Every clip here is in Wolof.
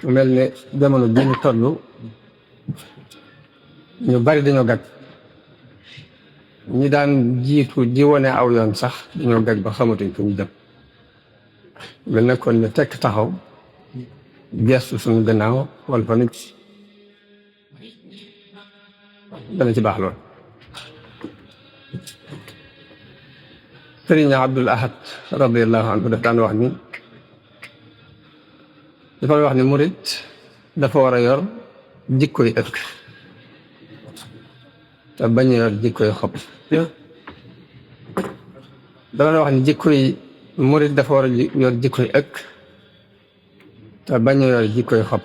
mu mel ne jamono bi ñu toll ñu bari dañoo gag ñi daan jiitu di wone aw yoon sax dañoo gag ba xamatuñ fu ñu jëm mel ne kon ñu tekk taxaw gestu suñu gannaaw wala fa nit dana ci baax lool. Sëriñ Abdul Ahad radiyallahu anhu daf daan wax ni murit dafa war a yor jikkoy ëkk te bañ a yor jikkoy xob. dama wax ni murit dafa war a yor jikkoy ëkk te bañ a yor jikkoy xob.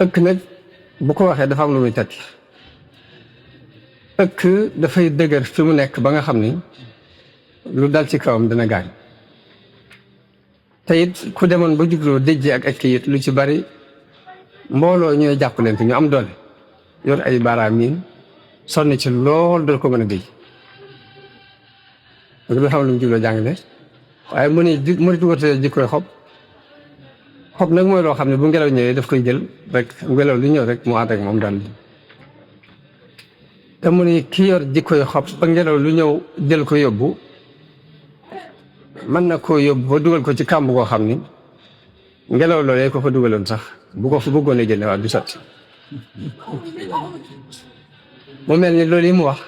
ëkk nag bu ko waxee dafa am lu muy tekki. ëkk dafay dëgër fi mu nekk ba nga xam ni lu dal ci kawam dana gaañ. te it ku demoon ba jubloo déjji ak ëkk it lu ci bari mbooloo ñooy jàppalante ñu am doole yor ay baaraam yi sonn ci lool dal ko mën a déj. loolu nga xam lu mu jubloo jàngale waaye mu ni dugatee jikkoy xob. xob nag mooy loo xam ne bu ngelaw ñëwee daf koy jël rek ngelaw li ñëw rek mu ànd ak moom daal. te mu ni ki yor jikkoy xob ba ngelaw lu ñëw jël ko yóbbu mën na koo yóbbu ba dugal ko ci kàmb koo xam ni ngelaw loolee ko fa dugaloon sax bu ko fa bëggoon a génne waat du sotti. mu mel ni loolu yi mu wax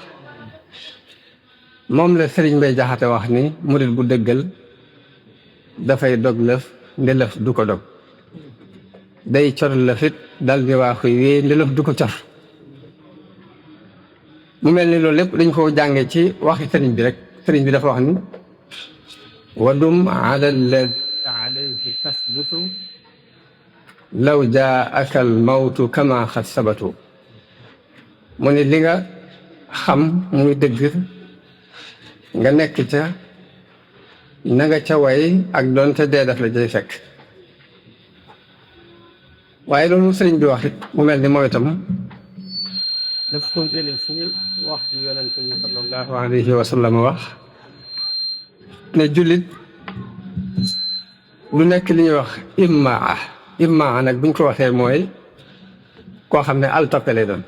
moom la Sëriñ Mbay Jaxate wax ni murit bu dëggal dafay dog lëf nde lëf du ko dog, day cor lëfit dal di waa koy wéy nde lëf du ko cor. mu mel ni loolu lépp dañ ko jànge ci waxi sëriñ bi rek. sëriñ bi dafa wax ni wadum ala alladi alayhi tasbutu law jaaka al mawtu kama xad sabatu. mu ni li nga xam muy dëgg nga nekk ca na nga ca way ak doonte dee daf la jay fekk. waaye loolu sëriñ bi wax it mu mel ni mooy itam daf ko jëlee ci wax ji yonent bi sallallahu alayhi wa sallam wax ne jullit lu nekk li ñuy wax immaa nag buñ ko waxee mooy koo xam ne al toppe lay doon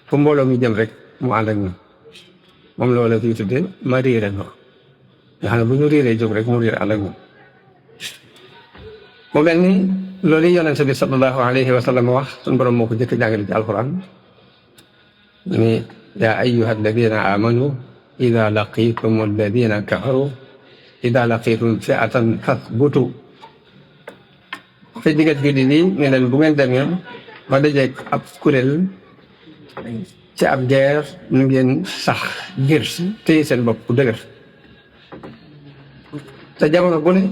fu mbooloo mi jëm rek mu ànd ak ñun moom loola fi tuddee ma riire no nga xam ne bu ñu riiree jóg rek mu riir ànd ak ñun. mu mel ni loolu yonent bi sallallahu alayhi wa sallam wax suñu borom moo ko jëkk jàngale ci alquran ni yaa ayyuha alladina amanu ida laqitum alladina kafaru ida laqitum fi'atan fasbutu. te digat jullit yi ne leen bu ngeen demee ba dajeeg ab kuréel ci ab guerre nu ngeen sax ngir téye seen bopp bu dëgër. te jamono bu ne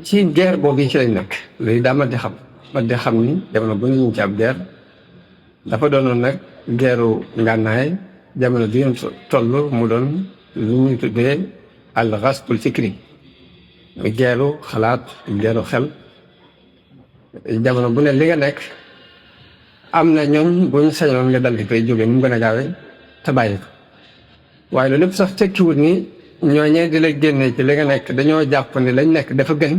ci guerre boobu ci lañ nekk léegi daa ma di xam ni jamono bu ñu ci ab guerre dafa doonoon nag geeru ngànnaay jamono bi ñu toll mu doon lu ñuy tuddee al ghasbul fikri geeru xalaat geeru xel. jamono bu ne li nga nekk am na ñoom bu ñu sañoon nga dal di koy jógee mu gën a gaawee te bàyyi ko waaye loolu lépp sax tekkiwut ni ñooñee di la génne ci li nga nekk dañoo jàpp ni lañ nekk dafa gën.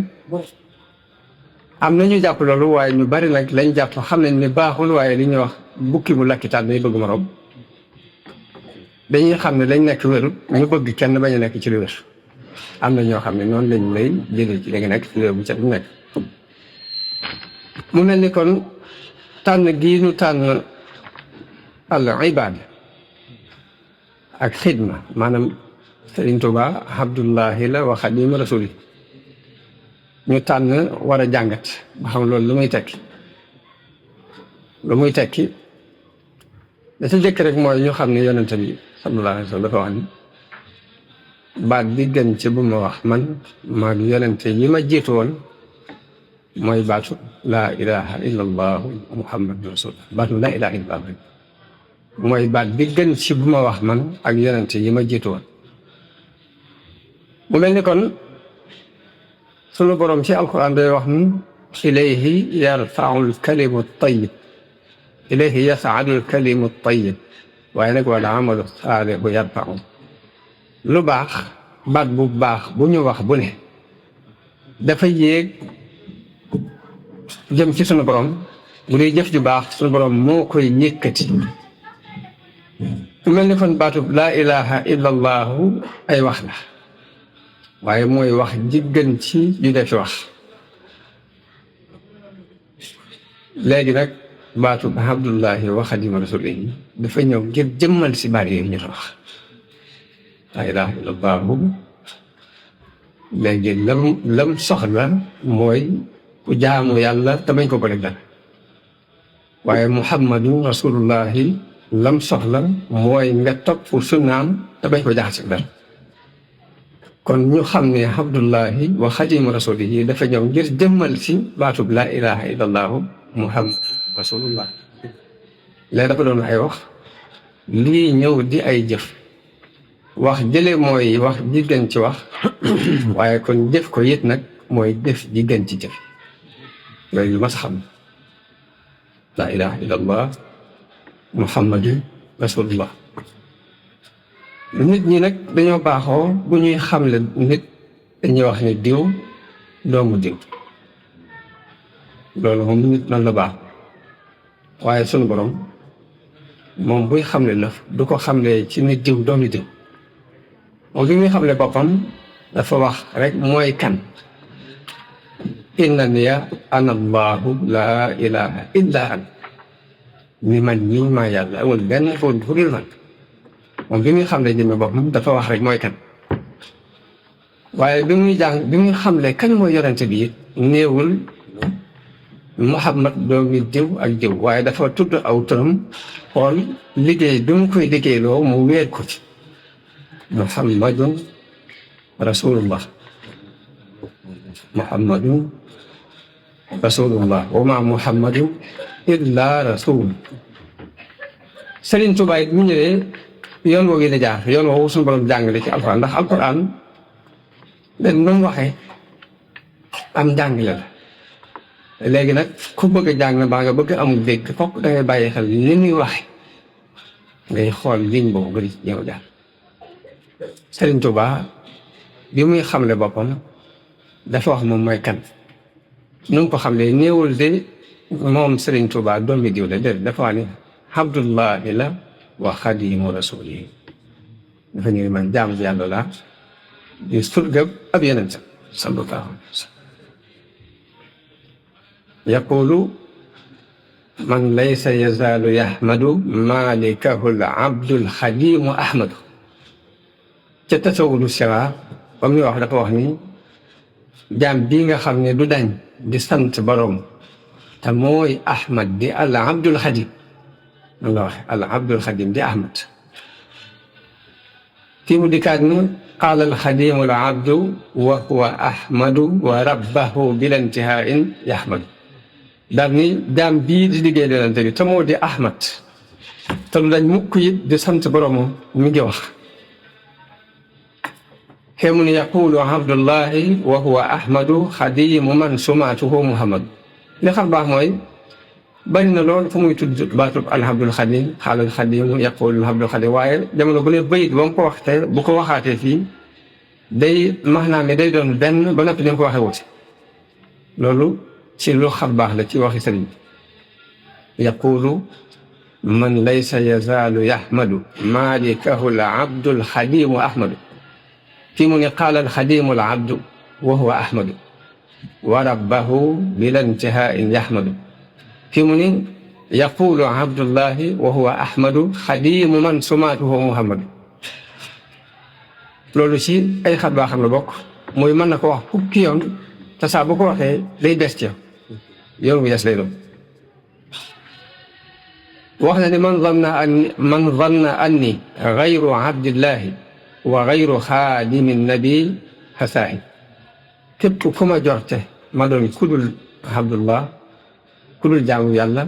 am na ñu jàpp loolu waaye ñu bari nag lañ jàpp xam nañ ni baaxul waaye li ñuy wax bukki mu lakkitaan day bëgg moroom dañuy xam ne lañ nekk wérut ñu bëgg kenn bañ a nekk ci lu wér. am na ñoo xam ne noonu lañ lay jëlee ci li nga nekk ci réew bu ca du nekk. mu mel ni kon tànn gii ñu tànn al ibaad ak xidma maanaam Sëriñ Tuubaa Abdullahi la wa Xaadimu Rasuul ñu tànn war a jàngat ba xam loolu lu muy tekki da ci jëkk rek mooy ñu xam ne yonente bi sallallahu alayhi wa sallam dafa wax ni baat bi gën ci bu ma wax man maa ngi yonente yi ma jiitu woon mooy baatu laa ilaha illa allahu muhammadu rasulullah baatu laa ilaha illa allah mooy baat bi gën ci bu ma wax man ak yonente yi ma jiitu woon. mu mel ni kon sunu borom ci alquran day wax ni ilayhi yarfau alkalimu tayyib ilayhi yasaadu alkalimu tayyib waaye nag wal amalu saalihu yarfau lu baax baat bu baax bu ñu wax bu ne dafa yéeg jëm ci sunu borom bu dee jëf ju baax sunu borom moo koy yëkkati ku mel ni kon baatub laa ilaha illa allahu ay wax la waaye mooy wax ji gën ci yu def ci wax léegi nag baatub abdullahi wa xadima rasulihi dafa ñëw ngir jëmmal si baat yooyu ñu doon wax laa ilaha illa allahu léegi lam soxla mooy ku jaamu yàlla te bañ ko bëri dara waaye muhammadu rasulullahi lam soxla mooy nga topp sunnaam te bañ ko jaxase dara kon ñu xam ne abdullahi wa xadimu rasulihi dafa ñëw ngir jëmmal si baatub laa ilaha illa allahu muhammad rasulullah léegi dafa doon ay wax lii ñëw di ay jëf wax jële mooy wax ji gën ci wax waaye kon jëf ko it nag mooy jëf ji gën ci jëf loolu lu mas xam laa ilaha illa allah muhammadu rasulullah nit ñi nag dañoo baaxoo bu ñuy xamle nit dañuy wax ne diw doomu diw loolu moom nit noonu la baax waaye sunu borom moom buy xamle la du ko xamle ci nit diw doomu diw moom bi muy xamle boppam dafa wax rek mooy kan innaniya ana allahu laa ilaha illa ana ni man ñii maa yàlla amul benn fóot fu dul man moom bi muy xamle jëmme boppam dafa wax rek mooy kan waaye bi muy xamle kañ mooy yorante bi it néewul muhammad doomi diw ak diw waaye dafa tudd aw turam xool liggéey bi mu koy liggéeyloo mu wéer ko ci muhammadun rasulullah muhammadun rasulullah wa ma muhammadun illa rasul Sëriñ Tuubaa it mu ñëwee yoon woowu la jaar yoon woowu suñu borom jàngale ci alquran ndax alquran leen nu mu waxee am njàngale la léegi nag ku bëgg a jàng baa nga bëgg amul dégg fokk da ngay bàyyi xel li ñuy waxe ngay xool liñ boobu nga di ñëw jaar Sëriñ Tuubaa bi muy xamle boppam dafa wax moom mooy kan nu mu ko xamle néewul de moom Sëriñ Tuubaa doomi diw la déedéet dafa wax ni abdullahi la wa xadimu rasulihi dafa ñëw man jaam bi yàlla la di surgab ab yonent sallallahu alayhi wa sallam yaqulu man laysa yazaalu yahmadu malikahu l abdul xadimu ahmadu ca tasawulu sira ba muy wax dafa wax ni jaam bii nga xam ne du dañ di sant borom te mooy ahmad di al abdul xadim noonu la waxe al abdul xadim di ahmad fii mu dikkaat ni qaala al xadimu al abdu wa huwa ahmadu wa rabbahu bila intihain yahmadu daal ni jaam bii di liggéey yonent bi te moo di ahmad te lu dañ mukk it di sant boromam mi ngi wax xéemu ni yaqulu abdullahi wa huwa ahmadu xadimu man sumaatuhu muhammad li xam baax mooy bari na lool fu muy tudd baatub alhamdul xadim xaalal xadimu yaqulu alhamdul xadim waaye jamono bu ne bayit ba mu ko waxtee bu ko waxaatee fii day maanaam ne day doon benn ba noppi ni mu ko waxee wuti loolu ci lu xam baax la ci waxi sëriñ bi yaqulu man laysa yazaalu yahmadu malikahu l abdul xadimu ahmadu fii mu ne qaala al xadimu al abdu wa huwa ahmadu wa rabbahu bila intihain yahmadu fii mu ne yaqulu abdullahi wa huwa ahmadu xadimu man sumaatuhu muhammadu loolu ci ay xat baaxam la bokk mooy mën na ko wax fukki yoon te saa bu ko waxee day des ci yow mi des lay doon wax na ni man zanna anni gayru abdillahi wa gayru xaadimi nabi xasaahi képp ku ma jorte ma doon kudul abdullah kudul jaamu yàlla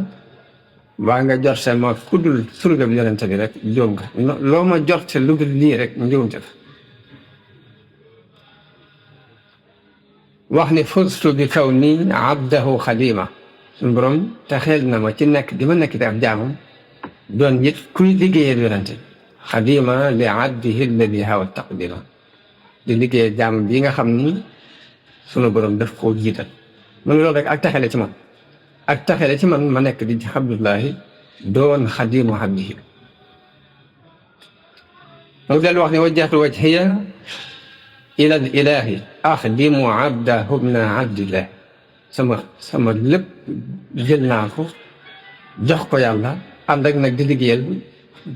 waa nga jorte ma kudul surga bi yonente bi rek njuum nga loo ma jorte lu dul lii rek njuumte la wax ni fustu bi kaw nii abdahu xadima suñu borom te xel na ma ci nekk di ma nekk di ab jaamam doon it kuy liggéeyal yonente bi xadima li abdihi alladi hawa taqdira di liggéeyal jaamam bi nga xam ni sunu borom daf koo jiital man loolu rek ak taxale ci man ak taxale ci man ma nekk di Abdullahi doon xadimu abdihi mu dellu wax ne wajjahtu wajhiya ila al ilahi axdimu abdahu bna abdillah sama lépp jël naa ko jox ko yàlla ànd ak nag di liggéeyal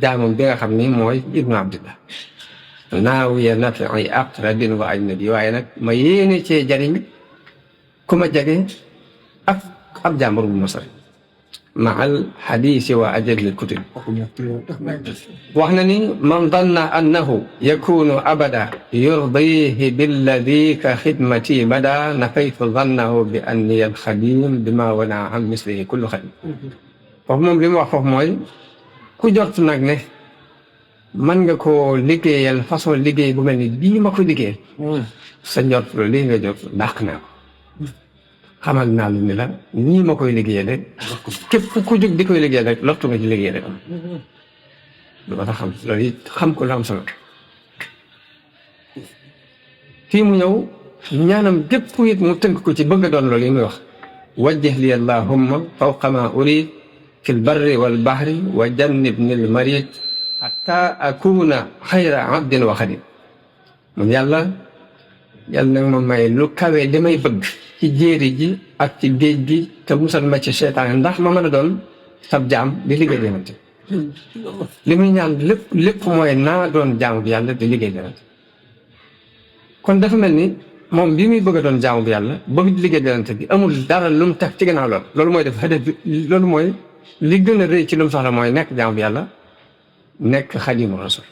jaamam bi nga xam ni mooy ibnu abdillah naawiya nafi aqrabin wa ajnabi waaye nag ma yéene cee jariñ ku ma jege ak ab jàmbur bu ma sori ma al xadiisi wa ajalil kutub wax na ni man danna annahu yakunu abada yurdihi billadi ka xidmati bada nafaytu dannahu bi anni alxadim bima wana an mislihi kullu xadim foofu moom li mu wax foofu mooy ku jot nag ne man nga koo liggéeyal façon liggéey bu mel ni bii ma ko liggéeyal sa njort lii nga jot dàq naa ko xamal naa lu ni la nii ma koy liggéeyal rek képp ku jóg di koy liggéeyal rek lottu nga ci liggéey rek lu ko tax xam loolu it xam ko lu am solo fii mu ñëw ñaanam gépp it mu tënk ko ci bëgg a doon loolu yi muy wax wajjih li allahumma fawqa ma urid fi lbarri walbahri wa jannibni lmarid hatta akuna xayra abdin wa xadim mun yàlla nag ma may lu kawe damay bëgg ci jéeri ji ak ci géej gi te musal ma ci seytaane ndax ma mën a doon sab jaam di liggéey demante li muy ñaan lépp mooy naa doon jaamu bi yàlla di liggéey demante kon dafa mel ni moom bi muy bëgg a doon jaamu bi yàlla bëgg di liggéey demante bi amul dara lu mu teg ci gannaaw loolu mooy def hadaf bi loolu mooy li gën a rëy ci lu mu soxla mooy nekk jaamu bi yàlla nekk xadimu rasul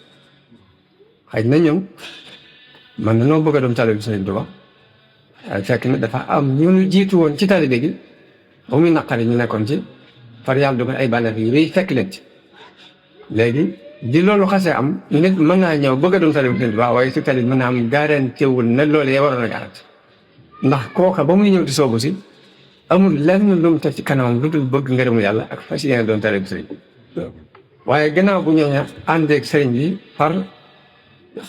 xaj na ñëw man na noo bëgg a doon taalibe Sëriñ Tuubaa fekk na dafa am ñu jiitu woon ci taalibe gi ba muy naqari ñu nekkoon ci far yàlla dogal ay bànneex yu rëy fekk leen ci léegi di loolu xasee am nit mën naa ñëw bëgg a doon taalibe Sëriñ Tuubaa waaye su taalibe mën naa am garantiwul ne loolu yee waroon a garanti ndax kooka ba muy ñëw di soobu si amul lenn lu mu teg ci kanamam lu dul bëgg ngërëmu yàlla ak fas yéene doon taalibe Sëriñ waaye gannaaw bu ñëwee àndeeg sëriñ bi far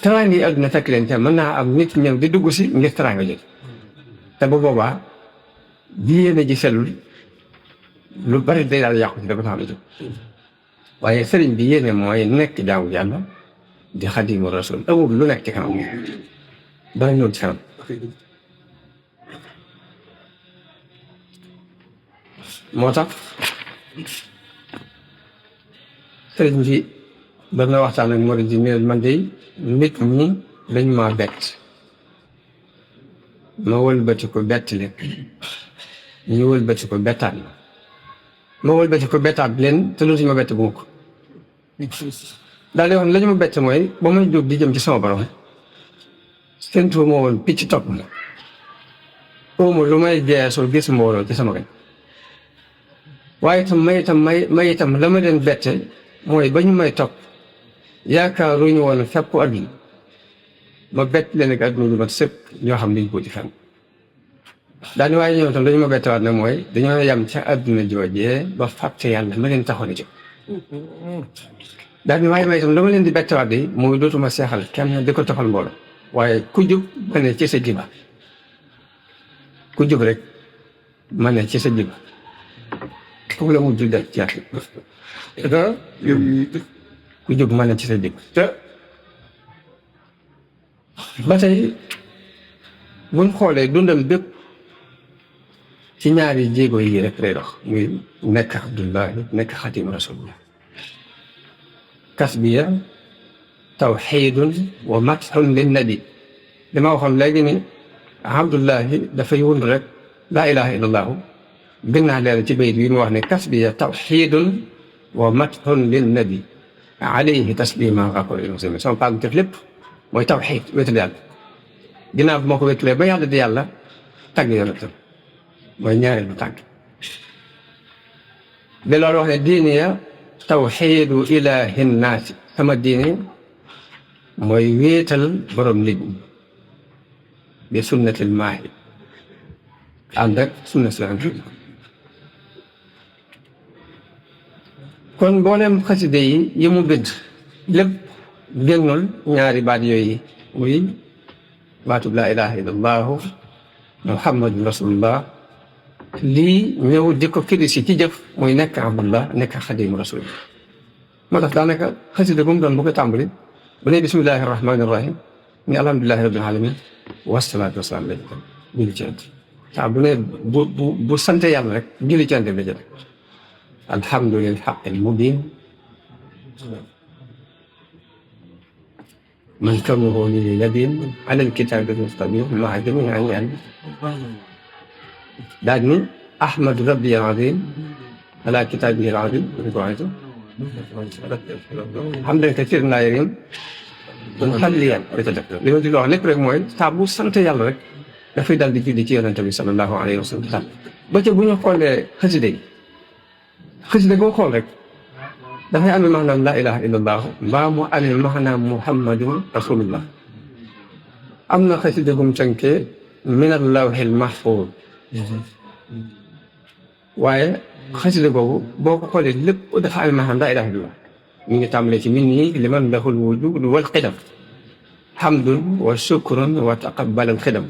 teraanga yi àdduna fekk leen te mën naa am nit ñëw di dugg si ngir teraanga jël te bu boobaa bi yéene ji sellul lu bari day daal yàqu ci dafa tax la jóg waaye sëriñ bi yéene mooy nekk jaamu yàlla di xadimu rasul amul lu nekk ci kanam dana ñëw ci kanam moo tax sëriñ bi doon na waxtaan ak murid yi ne man de nit ñi dañ maa bett ma wëlbati ko bett leen ñu wëlbati ko bettaat ma wëlbati ko bettaat leen te dootuñu ma bett bu ko daal di wax ne la ñu ma bett mooy ba may jóg di jëm ci sama borom seen tuur moo woon picc topp na oomu lu may geesoo gis mbooloo ci sama gañ waaye itam may itam la ma leen bette mooy ba ñu may topp yaakaaruñu woon fépp àdduna ma bett leen ak àdduna lu mat sëpp ñoo xam ne ñu ko ci fenn daani waaye ñoom tam dañu ma bettewaat ne mooy dañoo yam ca àdduna joojee ba fàtte yàlla ma leen taxoon a jóg daani waaye may itam la ma leen di bettewaat de mooy dootuma seexal kenn di ko toxal mbooloo waaye ku jóg ma ne ci sa jiba ku jóg rek ma ne ci sa jiba foofu la mu jul def ci ku jóg ma ne ci sa jiba te ba tey buñ xoolee dundam bépp ci ñaari jéego yi rek lay dox muy nekk Abdullahi nekk xadim rasulullah kasbiya tawxidun wa matxun lin nabi li ma waxoon léegi ni Abdullahi dafay wund rek laa ilaha illa allahu gën naa leeral ci bayit bi mu wax ne kasbiya tawxidun wa matxun lin nabi alayhi taslima xaqol muslimin sama paag def lépp mooy tawxid wéetal yàlla ginnaaw bi moo ko wéttalee ba yàlla di yàlla tàgg yonentam mooy ñaareel bu tàgg bi loolu wax ne diine ya tawxiidu ilahi nnaasi sama diine mooy wéetal borom nit ñi bi sunnatil maahi ànd ak sunna si kon mboolem xaside yi mu bind lépp génnul ñaari baat yooyu muy baatub laa ilaha illa allahu muhammadun rasulullah lii ñëw di ko firi si ci jëf muy nekk abdullah nekk xadim rasul moo tax daanaka xasida bu mu doon bu ko tàmbali bu ne bismillahi rahmani rahim ni alhamdulilahi rabbil alamin wasalaatu wasalaam lañ ko julli ci ant waaw bu ne bu sante yàlla rek julli ci ant bi la jël alhamdulil xaqil mubin man kawnuhu lil yadin ala alkitabi mustabin maa jamiin an yan daal ni ahmadu rabbi al azim ala kitabihi al azim ko waxee xam dañ ko cir naa yërim don xalliyan da ca def li ma di wax lépp rek mooy saa bu sant yàlla rek dafay dal di julli ci yonente bi sallallahu alayhi wa sallam ba ca bu ñu xoolee xasida goo xool rek dafay amee maanaam laa ilaha illa allah mbaa mu amee maanaam muhammadun rasulullah am na xasida gum tënkee min allawhil mahfuz waaye xasida googu boo ko xoolee lépp dafa amee maanaam laa ilaha illallah mi ngi tàmbalee ci min nii liman lahul wujud wal xidam hamdun wa shukrun wa taqabbal al xidam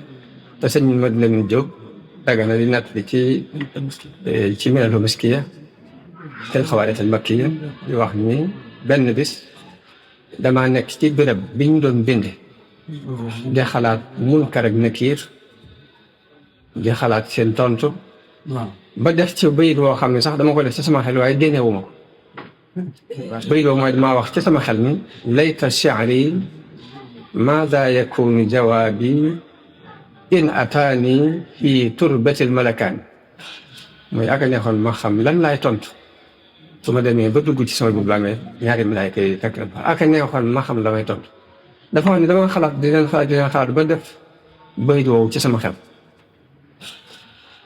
te sëñ Madina min Jóob Dagana di natt ci minal miskiya tel xawaarit al makkiya di wax ni benn bis damaa nekk ci béréb bi ñu doon binde di xalaat munkar ak nakiir di xalaat seen tontu ba def ci bayit woo xam ne sax dama ko def ci sama xel waaye génnewuma ko bayit woo mooy damaa wax ci sama xel ni layta shi'ri maada yakunu jawaabi in ataani fi turbatil malakaan mooy ak a neexoon ma xam lan laay tontu su ma demee ba dugg ci sama boobu laa ñaari malaayka yi fekk ak a neexoon ma xam la may tontu dafa wax ne dama xalaat di leen xalaat ba def bayit woowu ci sama xel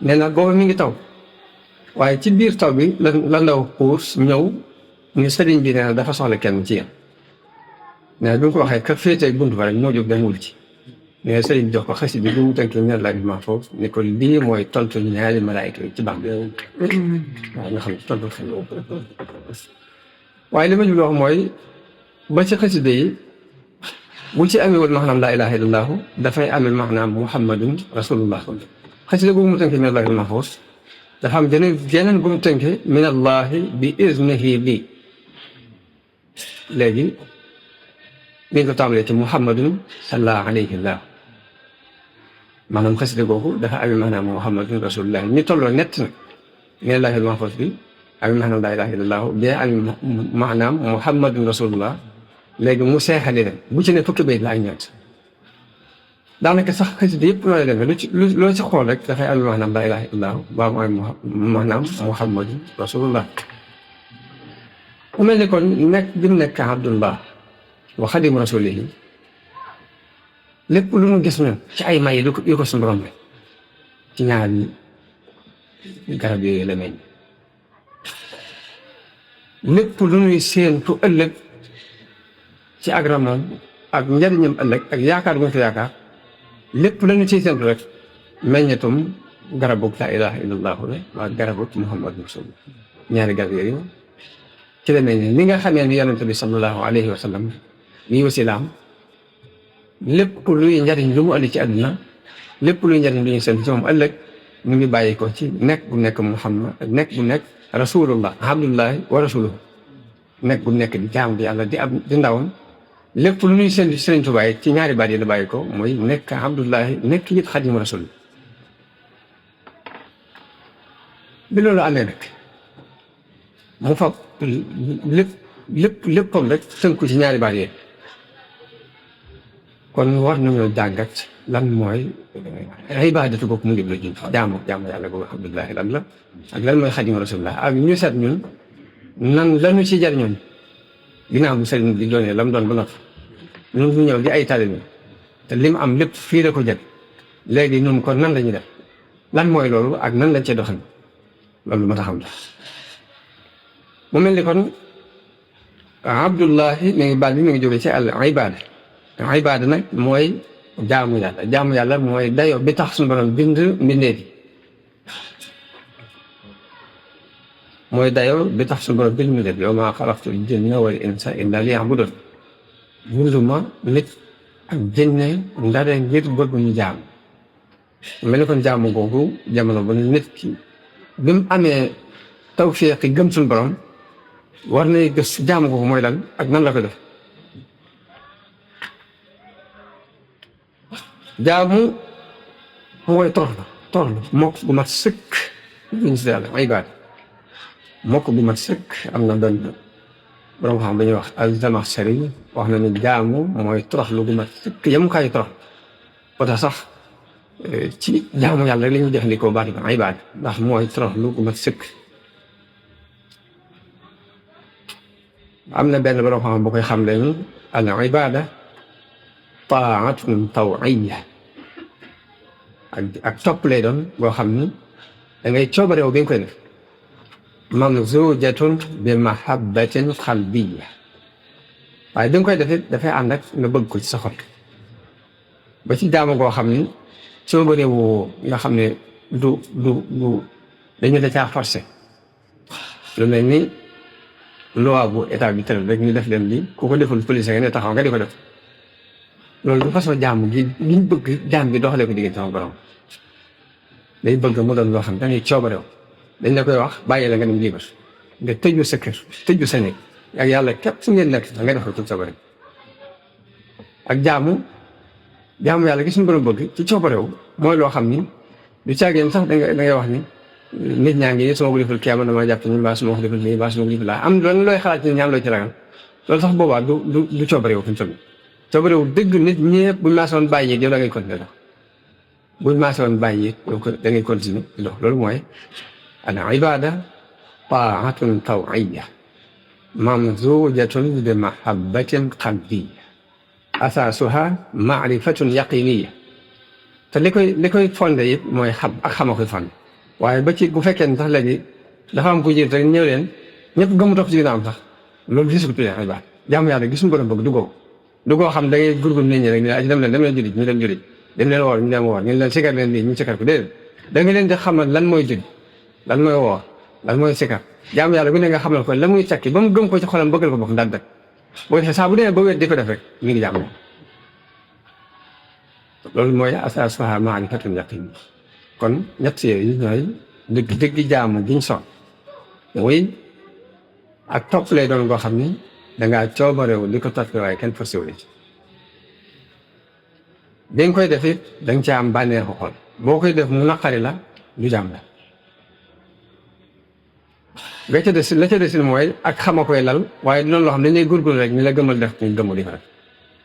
nee na boobu mi ngi taw waaye ci biir taw bi la ndaw xuus ñëw ni sëriñ bi nee na dafa soxla kenn ci yéen nee na bi mu ko waxee ka féetee buntu ba rek moo jóg dem wul ci nee na sëriñ bi jox ko xasida bi mu tënk ne laaj ma foofu ni ko lii mooy tontu ñaari malaayka yi ci baax bi waaw nga xam ne tontu xel waaye li ma jublu wax mooy ba ci xasida yi bu ci amewul maanaam laa ilaha illallah dafay amee maanaam muhammadun rasulullah xasida boobu mu tënkee min allahi mahfuz dafa am jeneen bu mu tënkee min allahi bi iznihi lii léegi mi ngi ko tàmbalee ci muhammadun sallallahu alayhi wa maanaam xasida googu dafa amee maanaam muhammadun rasulullah ni tolloo nett nag min allahi mahfuz bi amee maanaam laa ilaha illallah bi amee maanaam muhammadun rasulullah léegi mu seexali leen bu ci ne fukki bayt la ak ñeent daanaka sax xasida yëpp noonu la demee loo ci xool rek dafay am maanaam laa ilaaha illallaah baa mooy maanaam muhammadu rasulullah mu mel ni kon nekk bi mu nekk abdullah wa xadim rasulihi lépp lu mu gis ñun ci ay may yu ko suñu borom rek ci ñaari garab yooyu la meññ lépp lu ñuy séentu ëllëg ci agramam ak njariñam ëllëg ak yaakaar bu ñu ko yaakaar lépp lañu ciy séntu rek meññetum garabug laa ilaha illallah la waa garabug muhammad rasulullah ñaari garab yooyu ci la meññe ni nga xamee ni yonente bi sallallahu alayhi wa sallam lii wasilaam lépp luy njariñ lu mu andi ci àdduna lépp luy njariñ lu ñuy séntu ci moom ëllëg mu ngi bàyyi ko ci nekk bu nekk muhammad nekk bu nekk rasulullah abdullahi wa rasuluhu nekk bu nekk di jaam di yàlla di ndawam lépp lu ñuy seen Sëriñ Tuubaa ci ñaari baat yi la bàyyi ko mooy nekk abdullahi nekk it xadim rasul bi loolu amee nag mu fab léppam rek tënku ci ñaari baat yi kon war nañoo jàngat lan mooy ibaadatu boobu mu ngi la jun jaamu yàlla boobu abdullahi lan la ak lan mooy xadim rasulullah ak ñu seet ñun nan lañu ci jariñoon ginnaaw bu sëriñ bi doonee la mu doon ba noppi ñun ñu ñëw di ay taalibe te li mu am lépp fii la ko jël léegi ñun kon nan la ñuy def lan mooy loolu ak nan lañ cee doxal loolu ma taxam la mu mel ni kon abdullahi mi ngi baat bi mi ngi jógee ci al ibaada nag mooy jaamu yàlla mooy dayo bi tax suñu borom bind mbindee bi mooy dayoo bi tax suñu borom bind mi def yow maa xalaqtul jinna wal insa illa liya'budun binduma nit ak jinne ndare ngir bëgg ñu jaam mel ni kon jaamu googu jamono bu nit ki bi mu amee tawfeex gëm suñu borom war nay gës jaamu googu mooy lan ak nan la ko def. jaamu mooy toroxlu mokk gu mat sëkk ñu si yàlla ay baat mokk gu mat sëkk. am na benn borom xam dañuy wax al-Zamakhshari wax na ni jaamu mooy toroxlu gu mat sëkk yemukaayu torox ba tax sax ci jaamu yàlla rek la ñuy jëfandikoo baat bi ay baat ndax mooy toroxlu gu mat sëkk. am na benn borom xam bu koy xam leen al ibada taatun tawiyya ak topp lay doon boo xam ni da ngay coobareew bi nga koy def mamzujatun bi mahabbatin qalbiyya waaye bi nga koy defit dafay ànd ak nga bëgg ko ci sa xol ba ci jaamu goo xam ni coobareewu nga xam ne du dañu la caa forcé lu mel ni loi bu état bi tëral rek ñu def leen li ku ko deful police nga ne taxaw nga di ko def loolu du façon jaamu gi liñ bëgg jaam bi doxalee ko diggante sama borom day bëgg mu doon loo xam da ngay coobareew dañ la koy wax bàyyi la nga dem libre nga tëju sa kër tëju sa néeg ak yàlla képp su ngeen nekk nga def ko ci coobareew ak jaamu yàlla gi suñu borom bëgg ci coobareew mooy loo xam ni du caageen sax da ngay wax ni nit ñaa ngi su ma ko defal kii am dama jàpp ni mbaa su ma ko defal nii mbaa su ma ko defal laa am lan looy xalaat ni ñaam loo ci ragal loolu sax boobaa du coobareew fi mu toll coobareew dëgg nit ñëpp buñ maase woon bàyyi yow da ngay continuer dox buñ maase woon bàyyi yow da ngay continuer dox loolu mooy al ibada taatun tawiyya mamzujatun bi mahabbatin qalbiyya asaasuha maarifatun yaqiniyya te li koy fondé yëpp mooy xam ak xama koy fondé waaye ba ci bu fekkee ne sax léegi dafa am ku jiit rek ñëw leen ñëpp gëmu topp ci ginnaaw sax loolu gisu ko tuddee ibada jaamu yàlla gis suñu borom bëgg du koo xam da ngay gurgur nit ñi rek ñu dem leen jullit ñu dem jullit dem leen woor ñu dem woor ñu leen sikar leen lii ñu sikar ko déedéet da nga leen di xamal lan mooy jullit lan mooy woor lan mooy sikar jaamu yàlla gu ne nga xamal ko la muy tekki ba mu gëm ko ci xolam bëggal ko bokk daal dëkk boo defee saa bu demee ba wéet di ko def rek mi ngi jaamu loolu mooy asaasuha maarifatun yaqin kon ñett yooyu ñooy dëgg jaamu giñ son mooy ak topp lay doon goo xam ni dangaa coobareewu li ko toppee waaye kenn forcé wu ci bi nga koy def it da nga caa am bànneexu xol boo koy def mu naqari la du jàmm la la ca des mooy ak xama koy lal waaye dinoon loo xam ne dañ lay gurgur rek ñu la gëmal def ñu gëmu di ko rek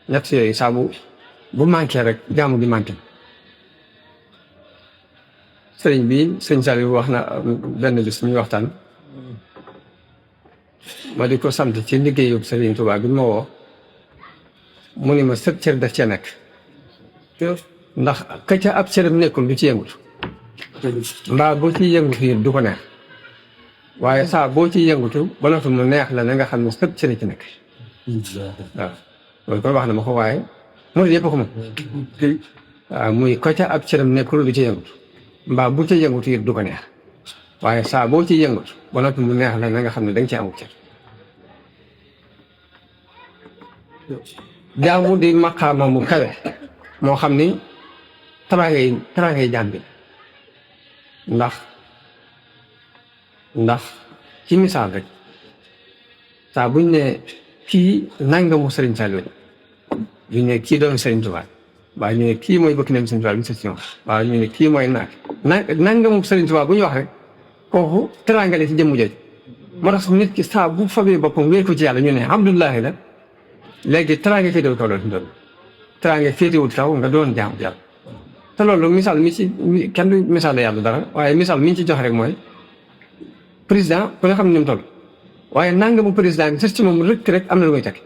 ñett yooyu saa bu manqué rek jaamu gi manqué sëriñ bi sëñ Saliou wax na benn bis ñuy waxtaan ma di ko sant ci liggéeyu Sëriñ Tuubaa bi ma woo mu ni ma sëb cër daf cee nekk ndax ka ca ab cëram nekkul du ci yëngut mbaa boo ciy yëngutu it du ko neex waaye saa boo ciy yëngutu ba noppi mu neex la na nga xam ne sëb cër ci nekk waaw loolu kon wax na ma ko waaye mooy yëpp ko moom waaw muy ka ca ab cëram nekkul du ci yëngutu mbaa bu ca yëngutu it du ko neex waaye saa boo ciy yëngutu ba noppi mu neex la na nga xam ne da nga ci amul cër jaamu di maqaama mu kawe moo xam ni taraangay jaam bi ndax ci misaal rek saa buñ ne kii nangamu Sëriñ Saliou buñ ne kii doomu Sëriñ Tuubaa waaye ñu ne kii mooy bëkk nem Sëriñ Tuubaa bi sa si waaye ñu ne kii mooy nangamu Sëriñ Tuubaa bu ñu wax rek kooku teraangale ci jëmm jooju moo tax nit ki saa bu fabee boppam wéer ko ci yàlla ñu ne Abdullahi la léegi teraanga féetewul kaw loolu fi mu doon teraanga féetewul kaw nga doon jaamu yàlla te loolu misaal mi ci kenn du misaal la yàlla dara waaye misaal mi ñu ci jox rek mooy président ku ne xam ne ni mu toll waaye nangamu président bi sax ci moom rek am na lu muy tekki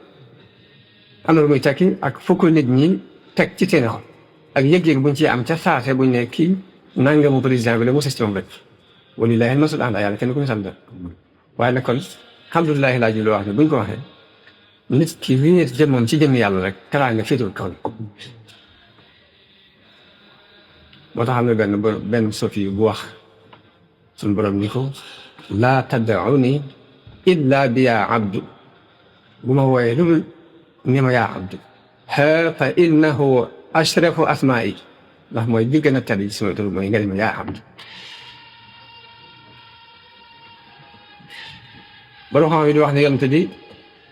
am na lu muy tekki ak fukk nit ñi teg ci seen xol ak yëg-yëg buñ ci am ca saase buñ ne kii nangamu président bi la mu sës ci moom rek wallaahi masul ànd yàlla kenn ku misaal dara waaye nag kon alhamdulilah laa ji loo wax ne buñ ko waxee nit ki wéer jëmmam ci jëmm yàlla rek teraanga féetewul kaw moo tax am na benn sofi bu wax suñu borom ni ko laa tad'uni illa bi yaa abdu bu ma wooyee lu ni ma yaa abdu fa innahu ashrafu asmaa'i ndax mooy bi gën a tedd ci sama tur mooy nga ne ma yaa Abdu. borom xam yi di wax ne yonent bi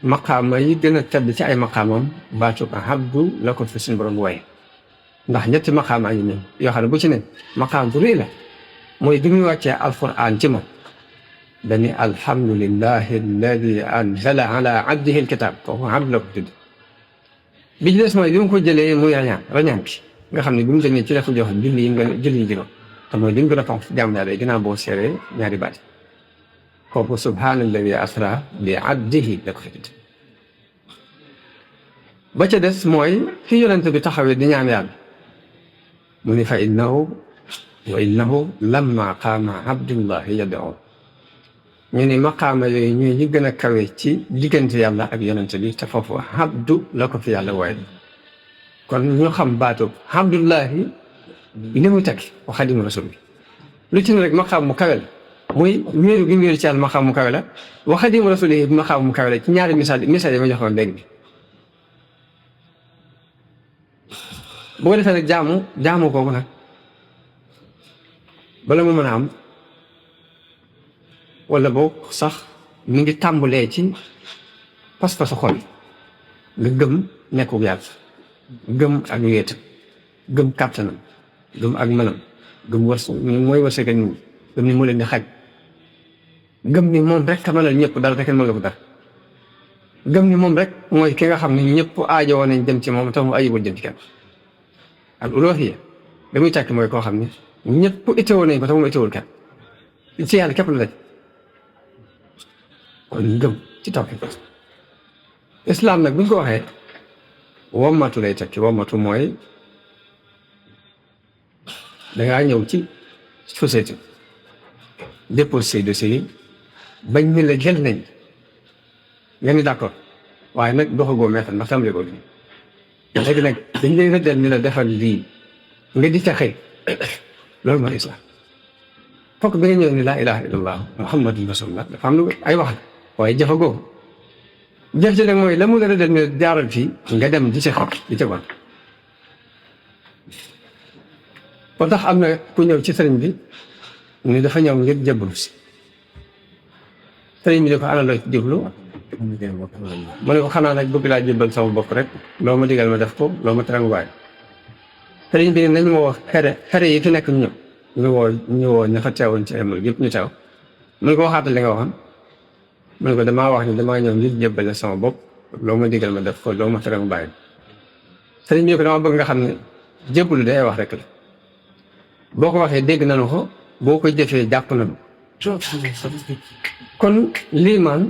maqaama yi gën a tedd ci ay maqaamam baatu Abdu la ko fi suñu borom wooye ndax ñetti maqaamaa yi nii yoo xam ne bu ci ne maqaam bu rëy la mooy bi muy wàccee alquran ci moom dañu alhamdulillahi alladi anzala ala abdihi alkitab kooku Abdu la ko tudd. bi ci des mooy bi mu ko jëlee muy rañaan bi nga xam ne bi mu demee ci la ko jox julli yi juróom te mooy li mu gën a fonk jàmm yàlla ginnaaw boo seeree ñaari baat kooku subhaanalladi asra bi abdihi la ko fi tudd. ba ca des mooy fi yonent bi taxawee di ñaan yàlla mu ni fa innahu lamma qaama abdullahi yad'u ñu ni maqaama yooyu ñuy ñi gën a kawe ci diggante yàlla ak yonent bi te foofu abdu la ko fi yàlla wooye kon ñu xam baatu abdullahi li muy teg wa xadimu rasul bi lu ci ne rek maqaam mu kawe la muy wéeru gi wéeru ci yàlla maqaam mu kawe la wa xadimu rasul yi maqaam mu kawe la ci ñaari misaal yi ma joxoon léegi bi bu ko defee nag jaamu kooku nag bala mu mën a am wala boog sax mi ngi tàmbulee ci pas-pasu xol nga gëm nekkul yàlla gëm ak wéetam gëm kàttanam gëm ak mënam gëm mooy wërsëgal nit ñi gëm ni mu leen di xaj gëm ni moom rek ka mënal ñëpp dara te kenn mënul ko dara gëm ni moom rek mooy ki nga xam ne ñëpp aajowoo nañ jëm ci moom te mu ayibul jëm ci kenn al uluhiyya da muy tàkk mooy koo xam ne ñëpp itteewoo nañ ko te mu itteewul kenn ci yàlla képp la daj kon gëm ci tawhid islam nag bu ñu ko waxee wommatu lay tekki wommatu mooy dangaa ñëw ci société déposé say dossier yi bañ ni la jël nañ nga ni d'accord waaye nag doxagoo meetal ndax tàmbali ko léegi nag dañ lay rëddal ni la defal lii nga di ca xëy loolu mooy islam fokk bi nga ñëw ni laa ilaha illallah muhammadun rasulullah dafa am lu ay wax la waaye jëfagoo jëf ci nag mooy la mu la rëddal ni jaaral fii nga dem di ca xëy di ca wan moo tax am na ku ñëw ci sëriñ bi ni dafa ñëw ngir jébbalu si sëriñ bi ne ko ana loo ci jublu mu ne ko xanaa nag bëgg laa jébbal sama bopp rek loo ma digal ma def ko loo ma tere nga bàyyi sëriñ bi nañ ma woo xere yi fi nekk ñu woo ña fa teewoon ci amul yëpp ñu teew mu ne ko waxaatal li nga waxoon mu ne ko damaa wax ni damaa ñëw ngir jébbale sama bopp loo ma digal ma def ko loo ma tere nga bàyyi sëriñ bi ne ko dama bëgg nga xam ne jébbalu day wax rek la boo ko waxee dégg nañu ko boo ko jëfee jàpp nañu kon liimaan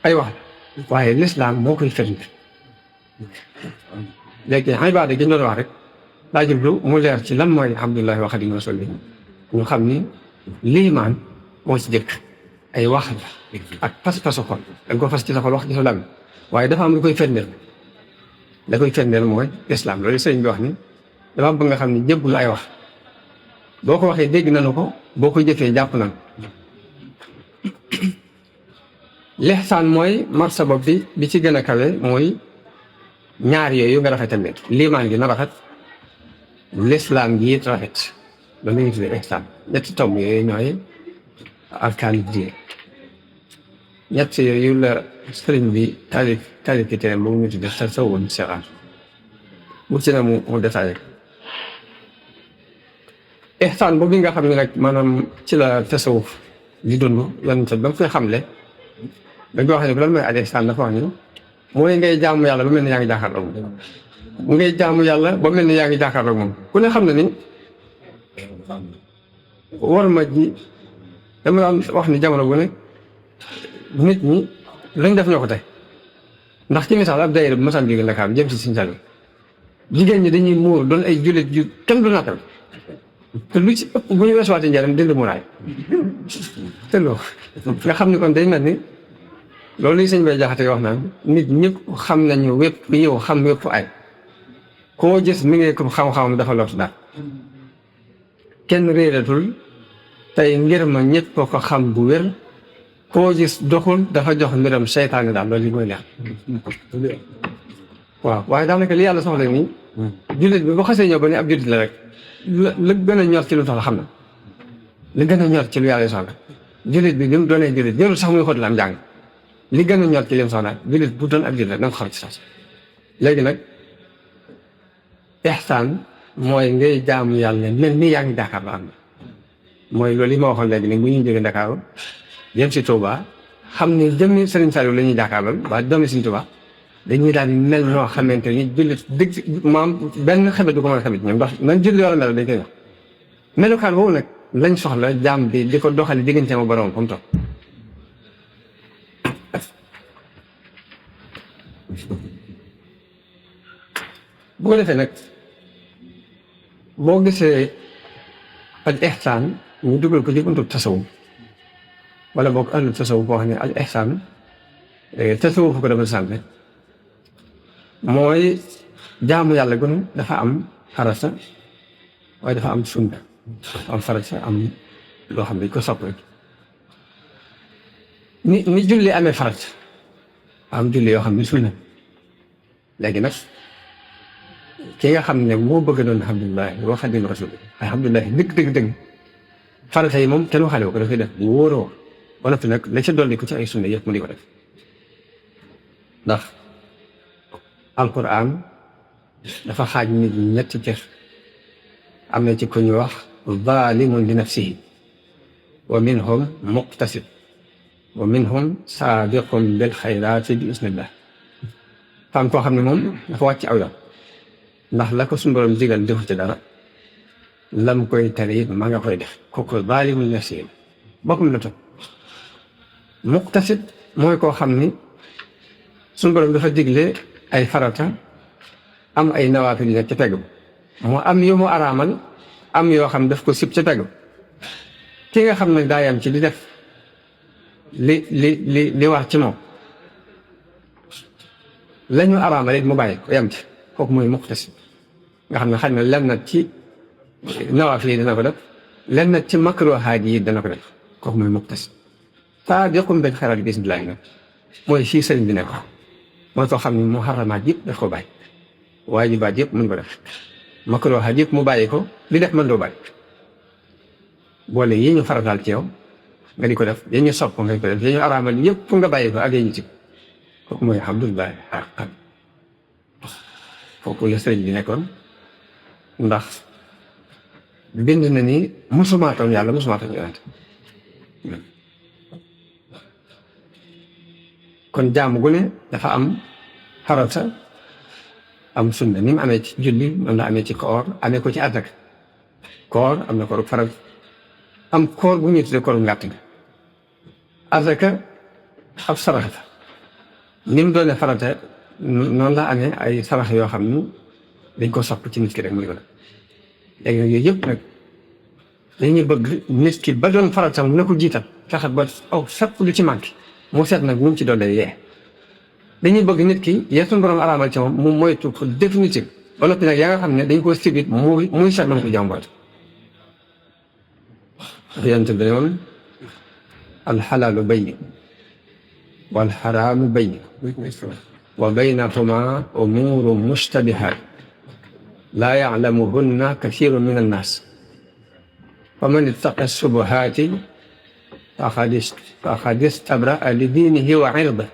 ay wax la waaye lislaam moo koy firnde léegi ibaada gi ñu doon wax rek laa jublu mu leer ci lan mooy abdullahi wa xadimu rasul bi ñu xam ni liimaan moo ci jëkk ay wax la ak pas-pasu xol danga ko fas ci sa xol wax ci sa lam waaye dafa am lu koy firndeel da koy firndeel mooy lislaam loolu sëriñ bi wax ni dafa bëgg nga xam ni jébbalu ay wax boo ko waxee dégg nañu ko boo ko jëfee jàpp nañu lihsaan mooy martaba bi ci gën a kawe mooy ñaar yooyu nga rafetal leen liimaan gi na rafet lislaam gi it rafet loolu la ñuy tuddee ihsaan ñetti tomb yooyu ñooy arkaanu diine ñett yooyu la sëriñ bi taalif ki tere boobu ñu tuddee tasawwur sixaar bu ci na mu détaillé ihsaan boobu nga xam ne nag maanaam ci la tasawuf di dund yonent ba mu koy xamle dañ ko wax ne lan mooy al ihsaan dafa wax ni mooy ngay jaamu yàlla ba mel ni yaa ngi jàkkaarloog moom ngay jaamu yàlla ba mel ni yaa ngi jàkkaarloog moom ku ne xam ne ni war ma ji dama daan wax ni jamono bu ne nit ñi lañ def ñoo ko tey ndax ci misaal ab daayira bu masaan jóge Ndakaar jëm si Sëñ Saaliw jigéen ñi dañuy muur doon ay jullit yu kenn du naatal te lu ci ëpp bu ñu weesuwaatee njëriñ dindi muraay te loolu nga xam ni kon day mel ni loolu li sëñ bay jaxate wax naan nit ñëpp xam nañu wépp yow xam wépp ay koo gis mi ngi ko xam-xamam dafa lot daal kenn réeratul tey ngir ma ñëpp ko xam bu wér koo gis doxul dafa jox mbiram seytaane daal loolu li mooy leer waaw waaye daanaka li yàlla soxla nii jullit bi bu xasee ñëw ba ne ab jullit la rek la gën a ñor ci lu soxla xam na li gën a ñor ci lu yàlla soxla jullit bi bi mu doonee jullit jërul sax muy xóot la am jàng li gën a ñor ci li mu soxla jullit bu doon ab jullit da nga ko xam ci sax léegi nag ihsaan mooy ngay jaamu yàlla mel ni yaa ngi jàkkaarloo am na mooy loolu yi ma waxoon léegi nag bu ñuy jógee Dakar yem si Touba xam ne jëmmi Serigne Saliou la ñuy jàkkaarloo waa doomi Serigne Touba dañuy daal di mel noo xamante ni jullit dëgg maam benn xebet du ko mën a xebet ñoom ndax man jullit war a mel dañ koy wax melukaan boobu nag lañ soxla jaam bi di ko doxale diggante ma borom fa mu toog bu ko defee nag boo gisee al ihsaan ñu dugal ko ci buntu tasawuf wala boog ahlu tasawuf boo xam ne al ihsaan tasawuf ko dafa sànne mooy jaamu yàlla gun dafa am farata waaye dafa am sunna am farata am loo xam ne ko sopp rek ni julli amee farata am julli yoo xam ne sunna léegi nag ki nga xam ne moo bëgg doon alhamdulilah wa xadim rasul alhamdulilah dëgg farata yi moom kenn waxaale ko dafay def bu wóoroo ba noppi nag la ca dolli ko ci ay sunna yëpp mu di ko def ndax alquran dafa xaaj nit ñi ñetti cër am na ci ku ñu wax zalimun li nafsihi wa minhum muqtasid wa minhum saabiqun bil xayraati bi isnillah fam koo xam ne moom dafa wàcc aw yoon ndax la ko suñu borom digal defu ci dara lam koy tere it ma nga koy def kooku zalimun li nafsihi boppam la toog muqtasid mooy koo xam ni suñu borom dafa digle ay farata am ay nawaafil yi ca pegg mu am yu mu araamal am yoo xam daf ko sib ca pegg ki nga xam ne daa yam ci di def li war ci moom la ñu araamal it mu bàyyi ko yam ci kooku mooy muqtasid nga xam ne xëy na lenn nag ci nawaafil yi dana ko def lenn nag ci makruhaat yi dana ko def kooku mooy muqtasid saabiqun bil xayraat bi isnillah nag mooy fii sëriñ bi nekk mooy koo xam ne muharramaat yëpp daf ko bàyyi waajibaat yëpp mën ko def makruhaat yëpp mu bàyyi ko li def mën doo bàyyi boole yi ñu farataal ci yow nga di ko def yi ñu sopp nga di ko def yi ñu araamal yëpp nga bàyyi ko ak yi ñu ci kooku mooy alhamdulilah xaqan foofu la sëriñ bi nekkoon ndax bind na ni musuma toon yàlla musuma toon yonent kon jaamu gu ne dafa am farata am sunna ni mu amee ci julli noonu la amee ci koor amee ko ci azaka koor am na kooru farat am koor bu ñuy tuddee kooru ngàtt nga azaka ab sarax la ni mu doone farata noonu la amee ay sarax yoo xam ni dañ ko sopp ci nit ki rek mu di ko def léegi nag yooyu yëpp nag dañuy bëgg nit ki ba doon faratam na ko jiital fexe ba aw sapp lu ci manqué mu seet nag mu ci doon yee dañuy bëgg nit ki yee suñu borom araamal ci moom mu moytu ko définitive ba noppi nag yaa nga xam ne dañ ko sibit muy seet na ko jàmboot yonent bi ne woon alxalaalu bayyin wal xaraamu bayyin wa baynahuma umuuru mushtabihaat laa yaclamuhunna kasiirun min annaas faman ittaqa subuhaati faqad istabra'a li diinihi wa irdihi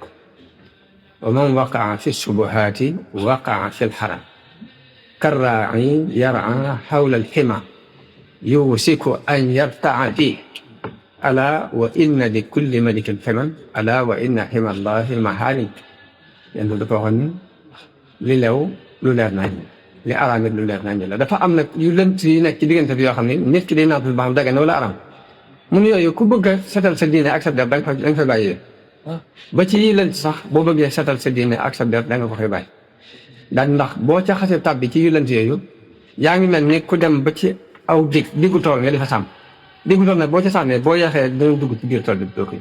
wa man waqa'a fi subuhaati waqa'a fi lxaraam karraa'i yar'aa xawla alximaa yuusiku an yarta'a fiihi alaa wa inna li kulli malikin ximan alaa wa inna xima llaahi mahaarim yéen dafa waxoon li lew lu leer nañ li araam it lu leer nañ la dafa am nag yu lënt yi nekk ci diggante bi yoo xam ne nit ki day naan ba xam dagan na wala araam mun yooyu ku bëgg a setal sa diine ak sa der da nga fa bàyyi ba ci yi lënt sax boo bëggee setal sa diine ak sa der da nga ko fay bàyyi daal ndax boo ca xasee tàbbi ci yu lënt yooyu yaa ngi mel ni ku dem ba ci aw diggu tool nga di fa sàmm diggu tool nag boo ca sàmmee boo yeexee dana dugg ci biir tool bi doo koy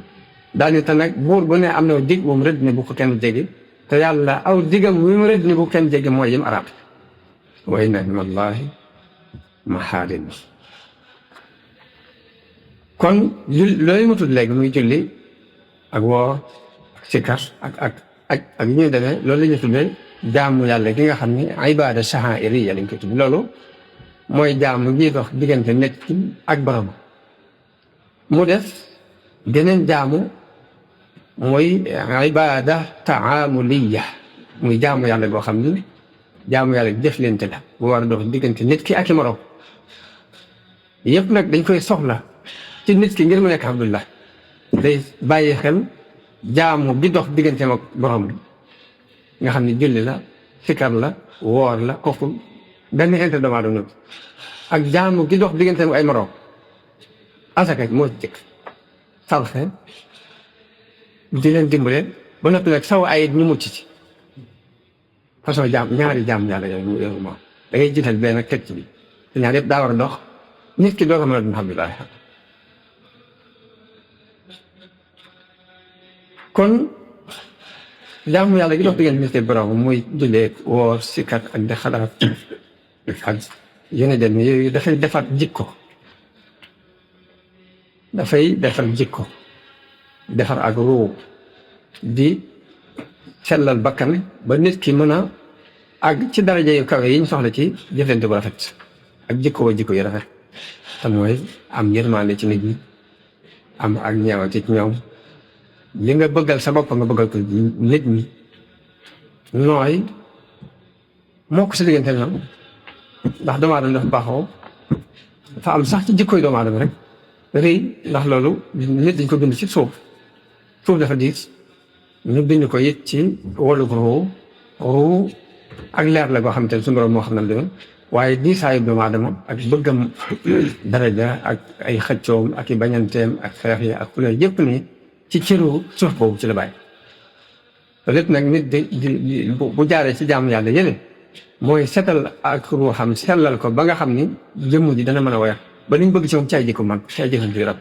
daal ni te nag buur bu ne am na dig moom rëdd ne bu ko kenn jéggi te yàlla aw digam wi mu rëdd ne bu ko kenn jéggi mooy yim arab wa inna himallahi mahaarim kon loolu mu tudd léegi muy julli ak woor sikkar ak ñuy demee loolu la ñuy tuddee jaamu yàlla gi nga xam ne ibaada sha'airiyya lañ koy tudd loolu mooy jaamu ngi dox diggante nit ki ak borom mu def geneen jaamu mooy ibada taamuliya muy jaamu yàlla boo xam ni jaamu yàlla jëflante la bu war a dox diggante nit ki ak i morom yëpp nag dañ koy soxla ci nit ki ngir mu nekk abdullah day bàyyi xel jaamu gi dox digganteem ak borom nga xam ni julli la sikar la woor la kooku benn inte doomu aadama ak jaamu gi dox digganteem ak ay morom asaka moo ci jëkk sarxe di leen dimbale ba noppi nag saw ay ñu mucc ci façon jaam ñaari jaam yàlla yooyu moom da ngay jiital benn ak teg ci bi te ñaar yëpp daa war a dox nit ki doo ko mën a dund alhamdulilah kon jaamu yàlla gi dox diggante nit ki borom muy jullee woor sikkat ak di xalaat ak yéen dem yooyu dafay defar jikko dafay defar jikko defar ak ruu di sellal bakkan ba nit ki mën a àgg ci daraja yu kawe yi ñu soxla ci jëflante bu rafet ak jikko yu rafet te mooy am yërmande ci nit ñi am ak ñeewante ci ñoom li nga bëggal sa bopp nga bëggal ko nit ñi nooy moo ko si diggante ñoom ndax doomu aadama dafa baaxoo dafa am sax ci jikkoy doomu aadama rek rëy ndax loolu nit dañ ko bind ci suuf dafa diis ñu bind ko it ci wàllu ruu ak leer la goo xam te ne suñu borom moo xam ne deme waaye diisaayu doomu aadama ak bëggam daraja ak ay xëccoom ak i bañanteem ak xeex yi ak xule yëpp ni ci cëru suuf boobu ci la bàyyi te lépp nag nit di bu jaaree ci jaamu yàlla yële mooy setal ak ruuxam sellal ko ba nga xam ni jëmm ji dana mën a woyof ba liñ bëgg ci moom ci ay jikko man ci ay jëfam ji rab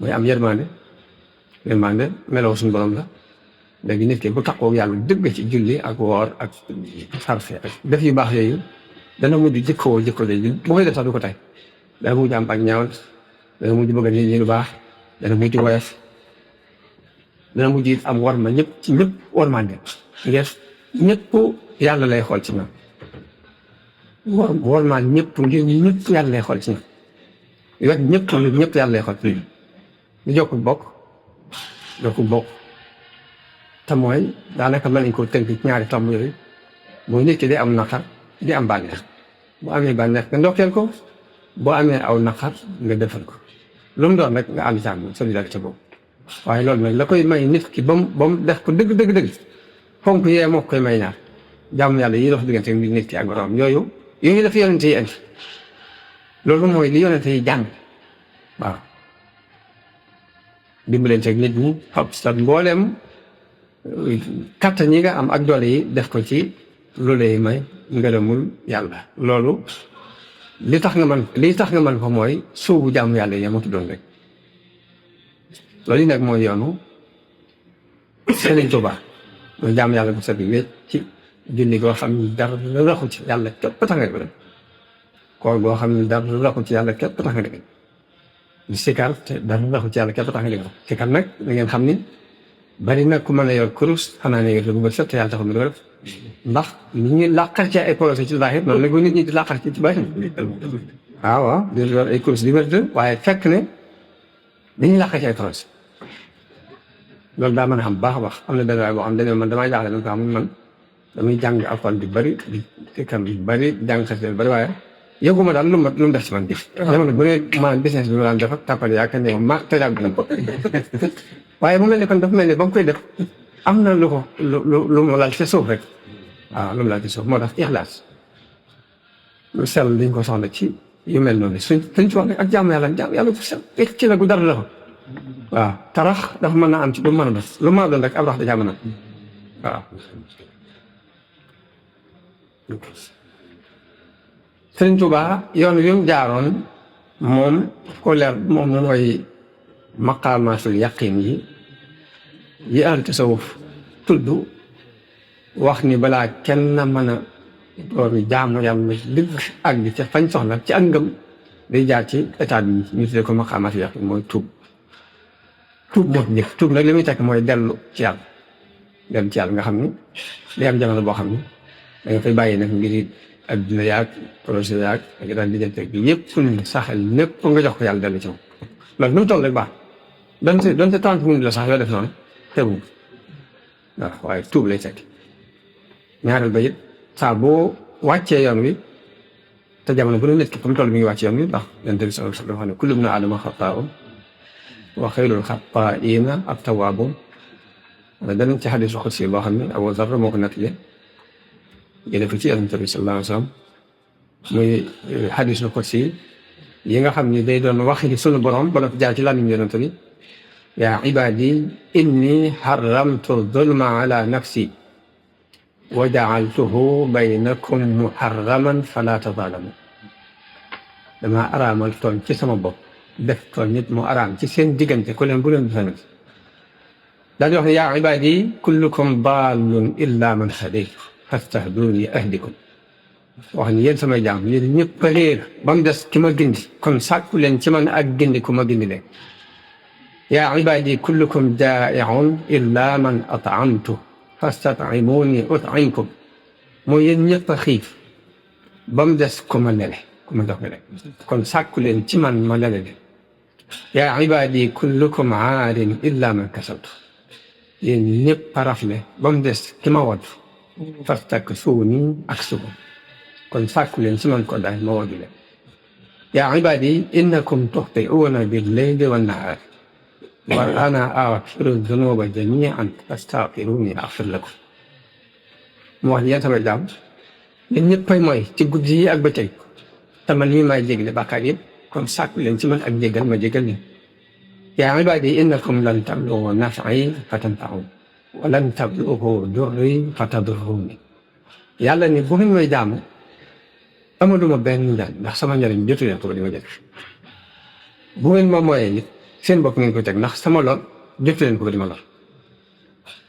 mooy am yërmande meloo suñu borom la léegi nit ki bu taxaw yàlla dëgg ci julli ak woor ak sarfe ak def yu baax yooyu dana mujj jikko jooju bu koy def sax du ko tey dana mujj am ak ñaawal dana mujj bëgg nit ñi lu baax dana mujj woyof dana mujj it am war ma ñëpp ci ñëpp warmande ngir ñëpp yàlla lay xool ci ñoom war maa ñëpp ngir ñëpp yàlla lay xool ci ñoom wet ñëpp yàlla lay xool ci ñoom ñu jokku bokk te mooy daanaka mën nañ koo tënk ci ñaari tomb yooyu mooy nit ki day am naqar di am bànneex boo amee bànneex nga ndokkeel ko boo amee aw naqar nga defal ko lu mu doon rek nga ànd ci am solidarité boobu waaye loolu nag la koy may nit ki ba mu def ko dëgg fonk yee moo koy may ñaar jàmm yàlla yi dox diggante nit ki ak borom yooyu dafa yonente yi indi loolu mooy li yonente yi jàng waaw dimbalanteeg nit ñi xob sa mbooleem kattan yi nga am ak doole yi def ko ci lu lay may ngërëmul yàlla loolu li tax nga mën ko mooy suubu jàmm yàlla yi ma tuddoon rek loolu yi nag mooy yoonu Sëriñ Tuubaa mooy jàmm yàlla bu set bi wécc ci julli goo xam ne dara raxu ci yàlla képp tax nga ko def koor goo xam ne dara raxu ci yàlla képp tax nga def di sikar te dara raxu ci yàlla képp tax nga def sikar nag da ngeen xam ni bari na ku mën a yor kurus xanaa ne bu ba set te yàlla taxul mu def ndax nit ñi làqar ci ay projet ci baaxit noonu la ko nit ñi di làqar ci baaxit waaw di yor ay kurus di wérd waaye fekk ne dañuy làqar ci ay projet loolu daa mën a xam baax a baax am na benn waay boo xam ne man damaa jaaxle man ko xam man damay jàng alxuraan bi bëri di tekkam bi bëri jàng xasida bi bëri waaye yëguma daal lu mu def ci man def jamono bu ne maanaam business bi ma daan def ak tàppale yaakaar ne ma tëjaat bi waaye mu mel ne kon dafa mel ne ba mu koy def am na lu mu laal ci suuf rek waaw lu mu laal ci suuf moo tax ixlaas lu sell dañ ko soxla ci yu mel noonu suñ ci wax rek ak jaamu yàlla bu sell ci la gu dara la waaw tarax dafa mën naa am ci lu mën a def lu mën a doon rek ab rax da caa mën a waaw Sëriñ Tuubaa yoon wi mu jaaroon moom ko leer moom mooy maqaamaatul yaqin yi ahlu tasawuf tudd wax ni balaa kenn mën a doon jaamu yàlla dëgg ak bi ca fañ soxla ci ak ngëm day jaar ci état bi ñu tuddee ko maqaamaatul yaqin mooy tuub moo ci njëkk tuub nag li muy tekk mooy dellu ci yàlla nga xam ni day am jamono boo xam ni da nga fay bàyyi nag ngir adduna yaag projet yaag ak daan lijjanti bi yëpp saxal lépp nga jox ko yàlla dellu ci moom loolu nu mu toll rek baax donte 30 minutes la sax yoo def noonu tegu waaw waaye tuub lay fekk ñaareel ba it saa boo wàccee yoon wi te jamono bu ne nit ki fa mu toll mi ngi wàcce yoon wi ndax yonent bi sallallahu alayhi wa sallam dafa ne kullu ibni aadama xattaa'un wa xayrul xattaa'iina at-tawwaabuun danañ ci xadiisu xudsi boo xam ne Abu Zarr moo ko nettali jëlee ko ci yonent bi sallallahu alayhi wa sallam muy xadiisu xudsi yi nga xam ni day doon waxi sunu borom ba noppi jaar ci làmmiñ yonent bi yaa ibaadi inni xaramtu zulma ala nafsi wa jaaltuhu baynakum muharraman fala tazalamu damaa araamal tooñ ci sama bopp def tooñ nit mu araam ci seen diggante ku leen bu leen defal daal di wax ne yaa ibaadi kullukum daalun illa man hadaytu fastahduni ahdikum wax ni yéen samay jaam yéen ñëpp a réer ba mu des ki ma gindi kon sàkku leen ci man ak gindi ku ma gindi leen yaa ibaadi kullukum jaa'iun illa man at'amtu fastat'imuni ut'imkum mooy yéen ñëpp a xiif ba mu des ku ma lele ku ma jox leen kon sàkku leen ci man ma lele leen yaa ibaadi kullukum aarin illa man kasawtu yéen ñëpp a rafle ba mu des ki ma woddu fastaksuuni aksukum kon sàkku leen ci man ko daay ma woddu leen yaa ibaadi innakum tuxti'uuna bil-layli wan-nahaar wa ana aghfiru dunuuba jamii'an fastaghfiruunii aghfir lakum mu wax yéen sama jaam yéen ñëppay mooy ci guddi yi ak bëccëg te man mii maay jégle bàkkaar yëpp kon sàkku leen ci man ak jégal ma jégal leen yaa ibaadi innakum lan tablughu naf'i fatanfa'uun wa lan tablughu durri fatadurruuni yàlla ni bu ngeen may jaamu amaluma benn njariñ ndax sama njariñ jotu leen ko di ma jël bu ngeen ma mooyee it seen bopp ngeen ko teg ndax sama lor jotu leen ko di ma lor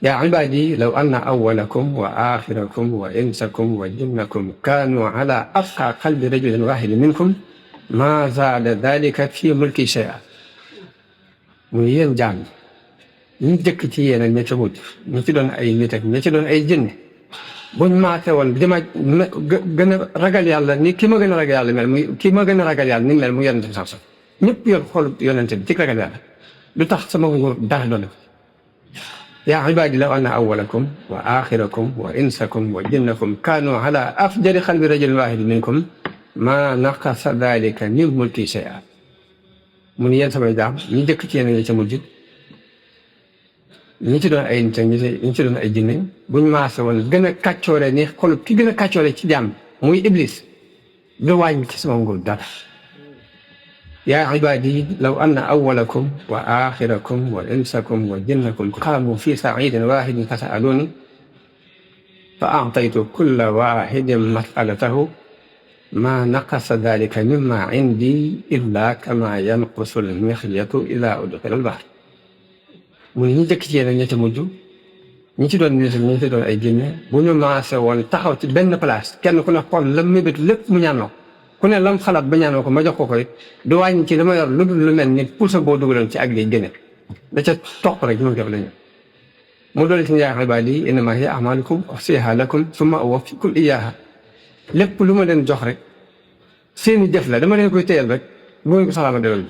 yaa ibaadi law anna awwalakum wa aaxirakum wa insakum wa jinnakum kaanu ala atqa qalbi rajulin waahidin minkum maa zaada daalika fii mulki shay'an muy yéen jaam ñi jëkk ci yéen ak ña ca mujj ñi ci doon ay nit ak ña ci doon ay jinne buñ maate woon dima gën a ragal yàlla ni ki ma gën a ragal yàlla mel muy ki ma gën a ragal yàlla ni mel mu yonente bi sax ñëpp yor xool yonente bi ci ragal yàlla lu tax sama nguur dara doon yaa ibaadi law anna awwalakum wa aaxirakum wa insakum wa jinnakum kaanu ala afjari qalbi rajulin waahidin minkum maa naqasa daalika min mulki shay'an mu ni yéen samay jaam ñi jëkk ci yéen ñi ca mujj ñi ci doon ay nit ñi ci doon ay jinne buñ maase woon gën a kàccoore ni xolub ki gën a kàccoore ci jaam muy iblis du wàññi ci sama nguur dara yaa ibaadi law anna awwalakum wa aaxirakum wa insakum wa jinnakum qaamu fi sa'iidin waahidin fasa'aluuni fa a'taytu kulla waahidin mas'alatahu maa naqasa daalika mimmaa indii illaa kamaa yanqusu al-mixyatu izaa udxila al-bahr mu ne ñi jëkk ci yéen ña ca mujj ñi ci doon nit ñi ci doon ay jinne bu ñu maase woon taxaw ci benn place kenn ku ne xool la mébét lépp mu ñaanoo ku ne lam xalaat ba ñaanoo ko ma jox ko koy du wàññi ci li ma yor lu dul lu mel ni pusa boo dugaloon ci ak liy génne da ca toq rek ñu ma jox la ñu mu doole ci yaa ibaadi innamaa hiya a'maalukum uhsiihaa lakum summa uwaffikum iyyaahaa lépp lu ma leen jox rek seeni jëf la dama leen koy téyal rek bu ngeen ko soxlaa ma delal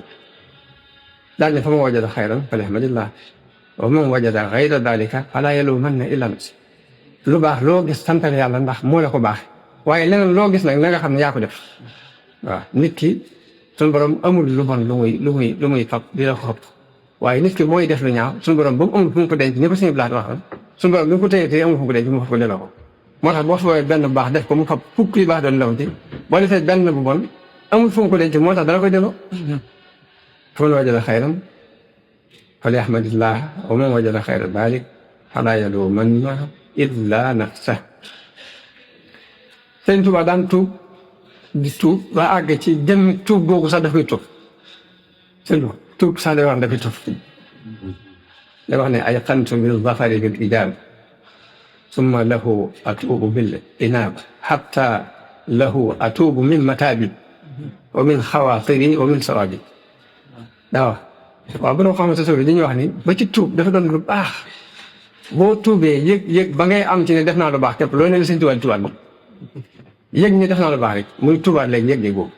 daal ne fa man wajada xayran falyahmadillah wa man wajada gayra dalika falaa yaluumanna illaa nafsahu lu baax loo gis santal yàlla ndax moo la ko baax waaye leneen loo gis nag na nga xam ne yaa ko def waaw nit ki suñu borom amul lu bon lu muy fab di la ko xëpp waaye nit ki mooy def lu ñaaw suñu borom ba mu amul fu mu ko denc ni ko suñu blaat waxal suñu borom bi mu ko téye amul fu mu ko denc mu fab ko delloo ko moo tax boo fabee benn bu baax def ko mu fab fukk yu baax doon law ci boo defee benn bu bon amul fu mu ko denc moo tax dana koy delloo fa man wajada xayran falyahmadillah wa man wajada xayra dalik falaa yaluumanna illaa nafsahu Sëñ Tuubaa daan tuub di tuub ba àgg ci jëm tuub googu sax daf koy tuub sëñ tuub sax day wax dafay tuub day wax ne ay xantu bil zafari bil ijaab summa lahu atuubu bil inaab xatta lahu atuubu min mataabi wa min xawaatiri wa min sawaabi waaw bu noo xamante ne dañuy wax ni ba ci tuub dafa doon lu baax boo tuubee yëg ba ngay am ci ne def naa lu baax képp loolu ne la Sëñ Tuubaa di tuubaat moom yëg ni def naa lu baax rek muy tubaat léegi yëg-yëg boobu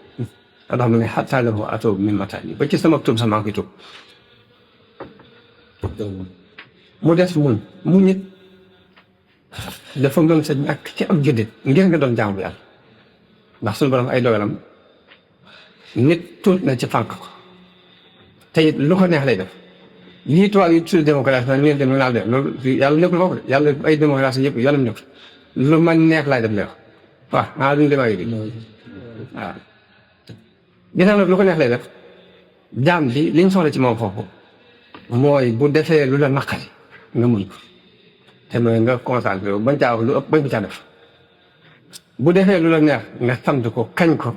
ndax mu ne xataa lahu atoob min mataani ba ci sama tub sama ngi tub mu des mu nit dafa mën sa ñàkk ci am jëndit ngir nga doon jaamu yàlla ndax suñu borom ay dogalam nit tuut na ci fànk ko te it lu ko neex lay def lii tubaab yi tudd démocratie nag ngeen dem naa def loolu yàlla nekkul foofu de yàlla ay démocratie yëpp yoonam nekk lu man neex laay def lay wax waaw duñu démaa yi di waaw ginnaaw nag lu ko neex lay def jaam bi liñ soxla ci moom foofu mooy bu defee lu la naqari nga muñ ko te mooy nga concentré wu bañ caa wax lu ëpp bañ ko caa def bu defee lu la neex nga sant ko kañ ko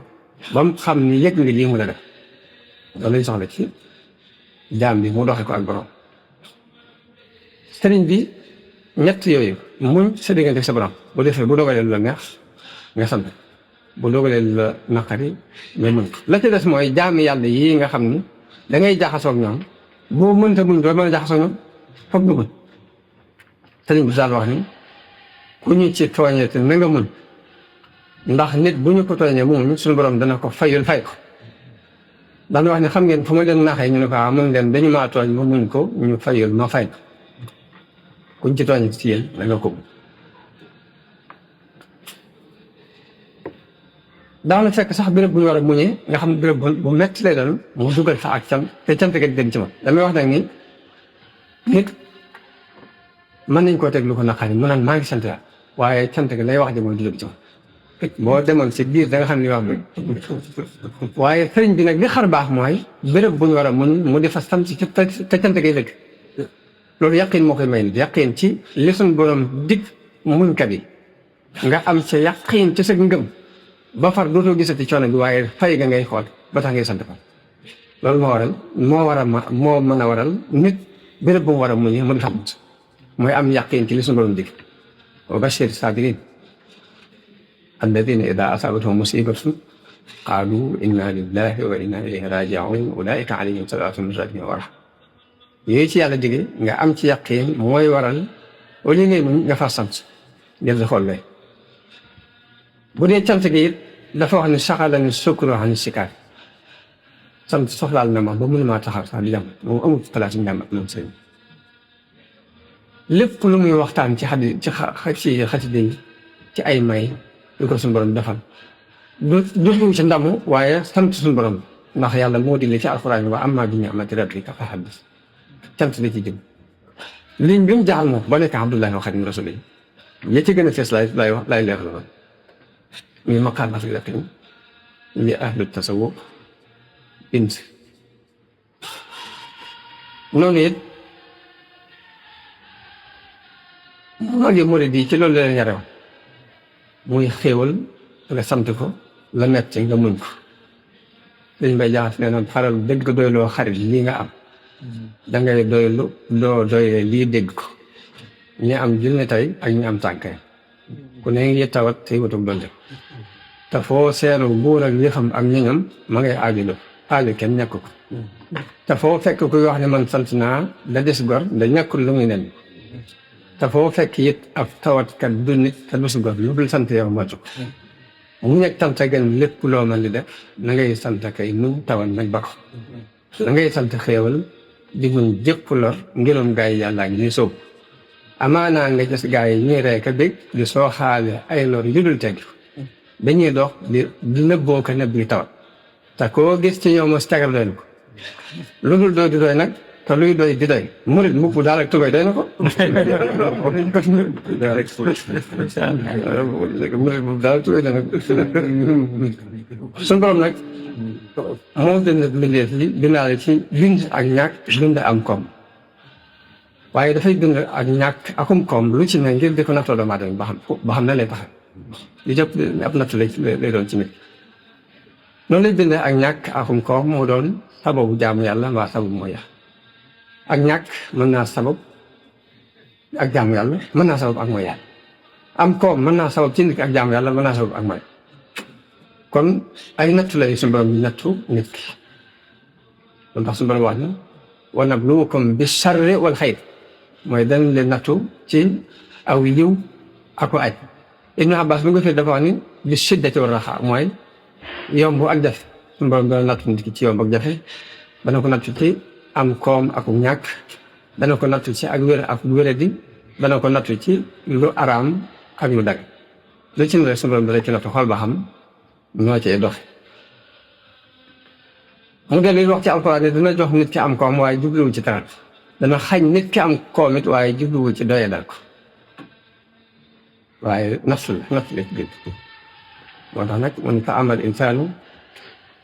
ba mu xam ni yëg nga lii mu la def loolu lañ soxla ci jaam bi mu doxee ko ak borom sëriñ bi ñett yooyu muñ sa diggante sa borom bu defee bu dogalee lu la neex nga sant bu dogalee lu la naqari nga muñ ko la ci des mooy jaami yàlla yii nga xam ni da ngay jaxasoo ak ñoom boo mënta muñ doo mën a jaxasoo ñoom foog nga muñ sëriñ bi daal wax ni ku ñu ci tooñee te na nga muñ ndax nit bu ñu ko tooñee muñ suñu borom dana ko fay ko daana wax ne xam ngeen fu ma leen naxee ñu ne ko mun leen dañu maa tooñ ma muñ ko ñu fayul ma fay ko kuñ ci tooñee ci yéen da nga ko daana fekk sax béréb bu ñu war a muñee nga xam ne béréb bu metti lay doon mu dugal fa ak cant te cant ga di dem ci ma damay wax nag ni nit mën nañ koo teg lu ko naqari mu naan maa ngi sant yàlla waaye cant ga lay wax de mooy du jóg ci ma boo demoon si biir da nga xam ne wax bi waaye sëriñ bi nag li xar baax mooy béréb bu ñu war a muñ mu di fa sant te cant gay dëgg loolu yàqin moo koy may nit yàqin ci li suñ borom dig muñkat yi nga am ca yàqin ci sa ngëm ba far dootoo gisati coono bi waaye fay ga ngay xool ba tax ngay sant fa loolu moo mën a waral nit béréb bu mu war a muñee mu di fa mooy am yàqin ci li suñu borom dig wa bashir sabirin alladina ida asaabathum musibatun qaalu inna lillahi wa inna ilayhi rajiun ulaika alayhim salawatun min rabbihim wa rahma yooyu ci yàlla digee nga am ci yàqin mooy waral au lieu ngay muñ nga far sant ngir di xool lay bu dee cant gi it dafa wax ne saxalani sukru ani sikaar sant soxlaal na ma ba mënu maa taxaw sax di jàmm moom amul place ñu jàmm ak moom sëñ lépp lu muy waxtaan ci xasida yi ci ay may lu ko suñu borom defal du ci ndamu waaye sant suñu borom ndax yàlla moo digle ci alxuraan wa amma bi ni'mati rabbika fa haddis cant la ci jëm liñ bi mu jaaxal moom ba nekk Abdullahi wa Xaadimu Rasuul yi ci gën a fees lay leer la muy maqaamatul yaqiin li ahlu tasawuf bind noonu it magi murid yi ci loolu la leen yarew muy xéewal nga sant ko la metti nga muñ ko dañ bay jaxas nee na faral dëgg doyloo xarit lii nga am dangay doylu doo doyle lii dégg ko ñi am junne tey ak ñi am tànkay ku ne ngi tawat tey wutug doonte te foo seenu buur ak yëfam ak ñoñam ma ngay aaju kenn ñàkk ko te foo fekk kuy wax ne man sant naa da des gor da ñàkkul lu muy nen te foo fekk it ab tawatkat du nit te du si gor lu dul sant yow matu ko mu nekk sant gën lépp loo mën di def na ngay sant kay nu tawat nag ba ko na ngay sant xéewal di muñ jëpp lor ngirum gaa yi yàlla ngi ñuy sóob amaanaa nga gis gaa yi ñuy rey ka bég di soo xaale ay lor yu dul tegg dañuy dox di nëbboo ko nëbb yi tawat te koo gis ci ñoom mos cagar doy na ko lu dul doy di doy nag te luy doy di doy murit mukk daal ak tubay doy na ko murit mukk daal tubay doy na ko suñu borom nag moo bind mbindeef li bindaale ci bind ak ñàkk bind am koom waaye dafay bind ak ñàkk akum koom lu ci ne ngir di ko nattoo doomu aadama ba xam ne lay taxe li jëpp ab natt lay doon ci nit noonu lay bind ak ñàkk akum koom moo doon sababu jaamu yàlla mbaa sababu mooy yàlla ak ñàkk mën naa sabab ak jaamu yàlla mën naa sabab ak mooy yàlla am koom mën naa sabab ci nit ak jaamu yàlla mën naa sabab ak mooy kon ay nattu lay suñu borom bi nattu nit ki loolu tax suñu borom wax na wa nabluukum bi sarri wal xayr mooy dañ leen nattu ci aw yiw ak ay Ibnu Abbas bu nga fi dafa wax ni bi shiddati wa raxa mooy yomb ak jafe suñu borom dana nattu nit ki ci yomb ak jafe dana ko nattu ci am koom ak ñàkk dana ko nattu ci ak wér ak wéradi dana ko nattu ci lu araam ak lu dag lu ci ne rek suñu borom dana ci nattu xool ba xam noo cee doxe mu del li wax ci alxuraan ne dana jox nit ki am koom waaye jubluwul ci tarat dana xañ nit ki am koom it waaye jubluwul ci doye dal ko waaye nafsu la ci biir moo tax nag mun fa amal insaanu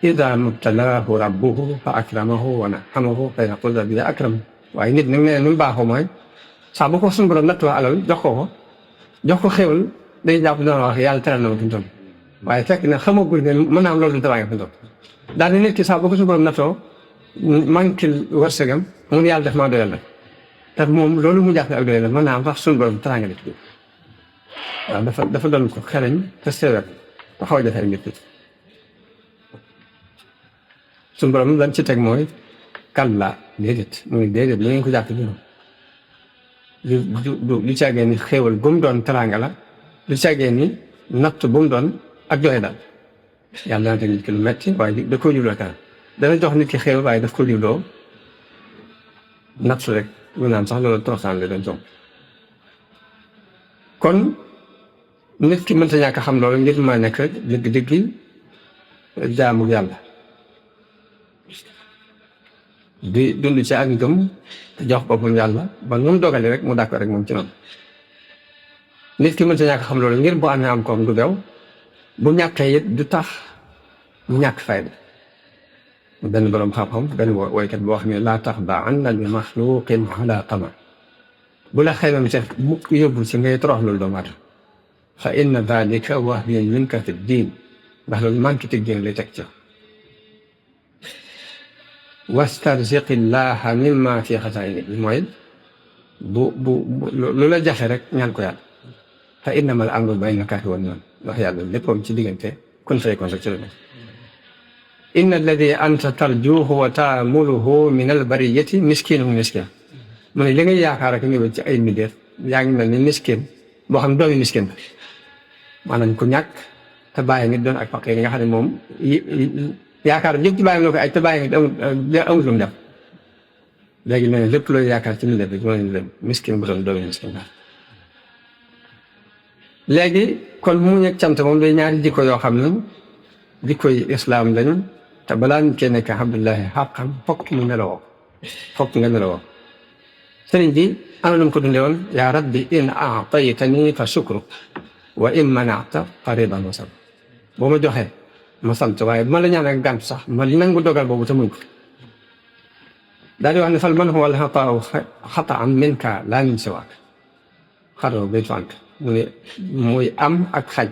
ida mubtalaahu rabbuhu fa akramahu wa na'amahu fa yaqul rabbi akram waaye nit nag nee nu mu baaxoo mooy sax bu ko suñu borom nattoo alal jox ko xéwal day jàpp dana wax yàlla teral na ma fi mu toll waaye fekk na xamagul ne mën naa am loolu du teraanga fi mu toll daal di nit ki sax bu ko suñu borom nattoo manqué wërsëgam mun yàlla def maa doyal la te moom loolu mu jàpp ak doyal la mën naa am sax suñu borom teraanga la ci biir waaw dafa doon ko xereñ te séwér ba xaw a jafe mbir suñu borom dañ ci teg mooy kalla déedéet muy déedéet li ngeen ko jàpp lu càggee ni xéewal bu mu doon teraanga la lu càggee ni natt bu mu doon ak joxe daal yàlla dana teg nit ki lu metti waaye da koo jubloo kanam dana jox nit ki xéewal waaye daf ko jubloo natt rek lu naan sax loolu toroxtaan la doon jom kon nit ki mënta ñàkk xam loolu ngir ma nekk dëgg-dëgg jaamu yàlla di dund ci ak ngëm jox boppam yàlla ba nu mu dogale rek mu d'accord rek moom ci noonu nit ki mënta ñàkk xam loolu ngir bu amee am koom du bew bu ñàkkee it du tax mu ñàkk fayda benn borom xam-xam benn woykat boo xam ne laa tax ba anna li maxluqin ala tama bu la xeymam sax mukk yóbbu si ngay torox loolu doomu aadama fa inna dalika wahyun minka fi diin ndax loolu manqué teg diin lay teg ci wastarziqillaha mimma fi xasaa'inihi mooy lu la jafe rek ñaan ko yàlla fa innamal amru bayna kaafi wa nuun ndax yàlla léppam ci diggante kun fayakun rek ci la nekk inna alladi anta tarjuhu wa taamuluhu min albariyati miskinun miskin mu ne li ngay yaakaar ak ñëw ci ay mbindeef yaa ngi mel ni miskin boo xam ne doomi miskin la maanaam ku ñàkk te bàyyi ngi doon ak faqir nga xam ne moom yaakaar yëpp ci bàyyi nga ko ay te bàyyi ngi amul lu mu def léegi nee na lépp looy yaakaar ci mbindeef rek moo leen dem miskin bu doon doomi miskin la léegi kon muñ ak cant moom day ñaari jikko yoo xam ne jikko yi islaam lañu te balaa ñu cee nekk alhamdulilahi xaqam fokk mu nelawoo fokk nga nelawoo sëriñ bi ana lu mu ko dundee woon yaa rabbi in aataytani fa shukru wa in manata fa ridan wa sabr boo ma joxee ma sant waaye bu ma la ñaan ak gànt sax ma nangu dogal boobu te muñ ko daal di wax ne fal man huwa al-xataa'u xata'an minka laa min siwaak xaroo bay fànk mu ne muy am ak xañ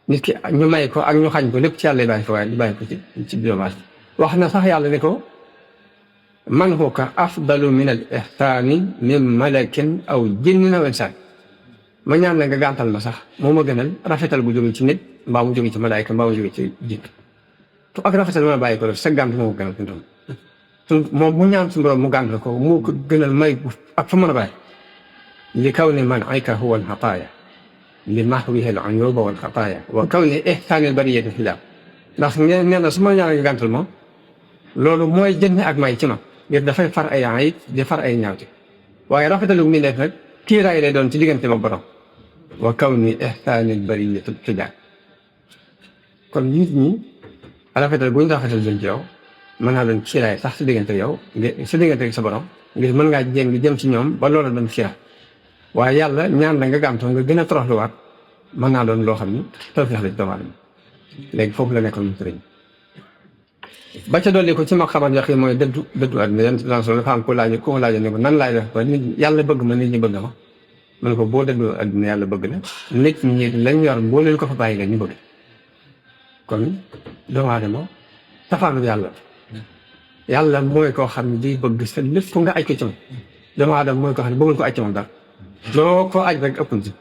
nit ki ñu may ko ak ñu xañ ko lépp ci yàlla bàyyi ko waaye di bàyyi ko ci biomaas wax na sax yàlla ne ko man huwa afdalu min al ihsaani min malakin aw jinnin aw insaan ma ñaan la nga gàntal ma sax moo ma gënal rafetal bu jóge ci nit mbaa mu jóge ci malaayka mbaa mu jóge ci jinn tu ak rafetal ma bàyyi ko rek sa gànt moo ko gënal fi moom mu ñaan suñu borom mu gàntal ko moo ko gënal may ak fa mën a bàyyi li kaw ni man ayka huwa al xataaya li mahwihi al uyuba wal xataaya wa kaw ni ihsaani al bariyati xilaaf ndax nee na su ma ñaan nga gàntal ma loolu mooy jënd ak may ci ma ngir dafay far ay ayib di far ay ñaawte waaye rafetalu mi def nag kiiraay lay doon ci diggante ma borom wa kaw ni ihsaanil bariyati xijaab kon nit ñi rafetal bu ñu rafetal jëm ci yow mën naa doon kiiraay sax si diggante yow si diggante sa borom ngir mën ngaa jéng jëm ci ñoom ba loola doon kiiraay waaye yàlla ñaan la nga gàmtoo nga gën a toroxluwaat mën naa doon loo xam ni tawfeex la ci doomu aadama léegi foofu la nekkoon mu sëriñ ba ca dolli ko ci ma xamal yaqi mooy dëddu àdduna yan lanso dafa am ko laaj ne ko nan laay def ba nit yàlla bëgg ma nit ñi bëgg ma mu ne ko boo dëddu àdduna yàlla bëgg la nit ñi lañ yor boo leen ko fa bàyyi la ñu bëgg kon doomu aadama safaanu yàlla mooy koo xam ne di bëgg sa lépp nga aj ko ci moom doomu aadama mooy koo xam ne bëggul ko aj ci moom dara loo ko aj rek ëpp ci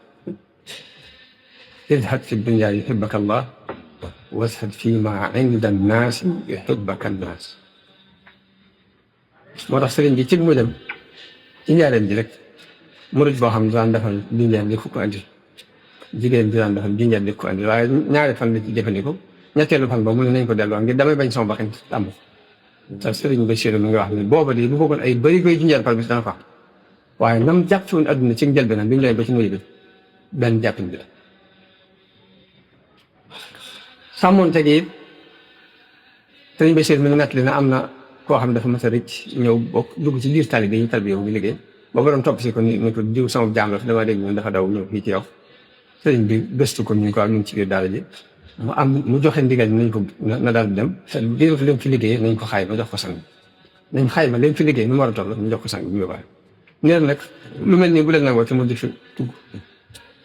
izhad fi dunya yuhibbaka Allah washad fi ma inda nnaas yuhibbaka nnaas moo tax sëriñ bi ci mu dem ci njaareem ji rek murid boo xam ne daan defal di leen di fukk andi jigéen bi daan defal jinjeer di ko andi waaye ñaari fan la ci jëfandikoo ñetteelu fan ba mu ne nañ ko delloo ngir damay bañ sama bakkan tàmm te sëriñ Bachir mi ngi wax ni booba de bu bëggoon ay bëri koy jinjeer par bis dana fa waaye nam jàpp woon adduna ci njëlbeen nag bi mu lay ba ci nuyu bi benn jàppin bi la sàmmoonte gi it sëriñ Bachir mi ngi nettali na am na koo xam ne dafa mas a rëcc ñëw bokk dugg ci biir tali bi ñu tarbi yow bi liggéey ba borom topp si ko ni ko diw sama jaam la dama dégg ñun dafa daw ñëw fii ci yow sëriñ bi gëstu ko ñu ko am ñu ngi ci biir daara ji mu joxe ndigal nañ ko na daal di dem te biir leen fi liggéey nañ ko xayma jox ko sang nañ xayma leen fi liggéey nu mu war a toll ñu jox ko sang bi mu yóbbaale nee nag lu mel nii bu leen nangoo te mu di fi tugg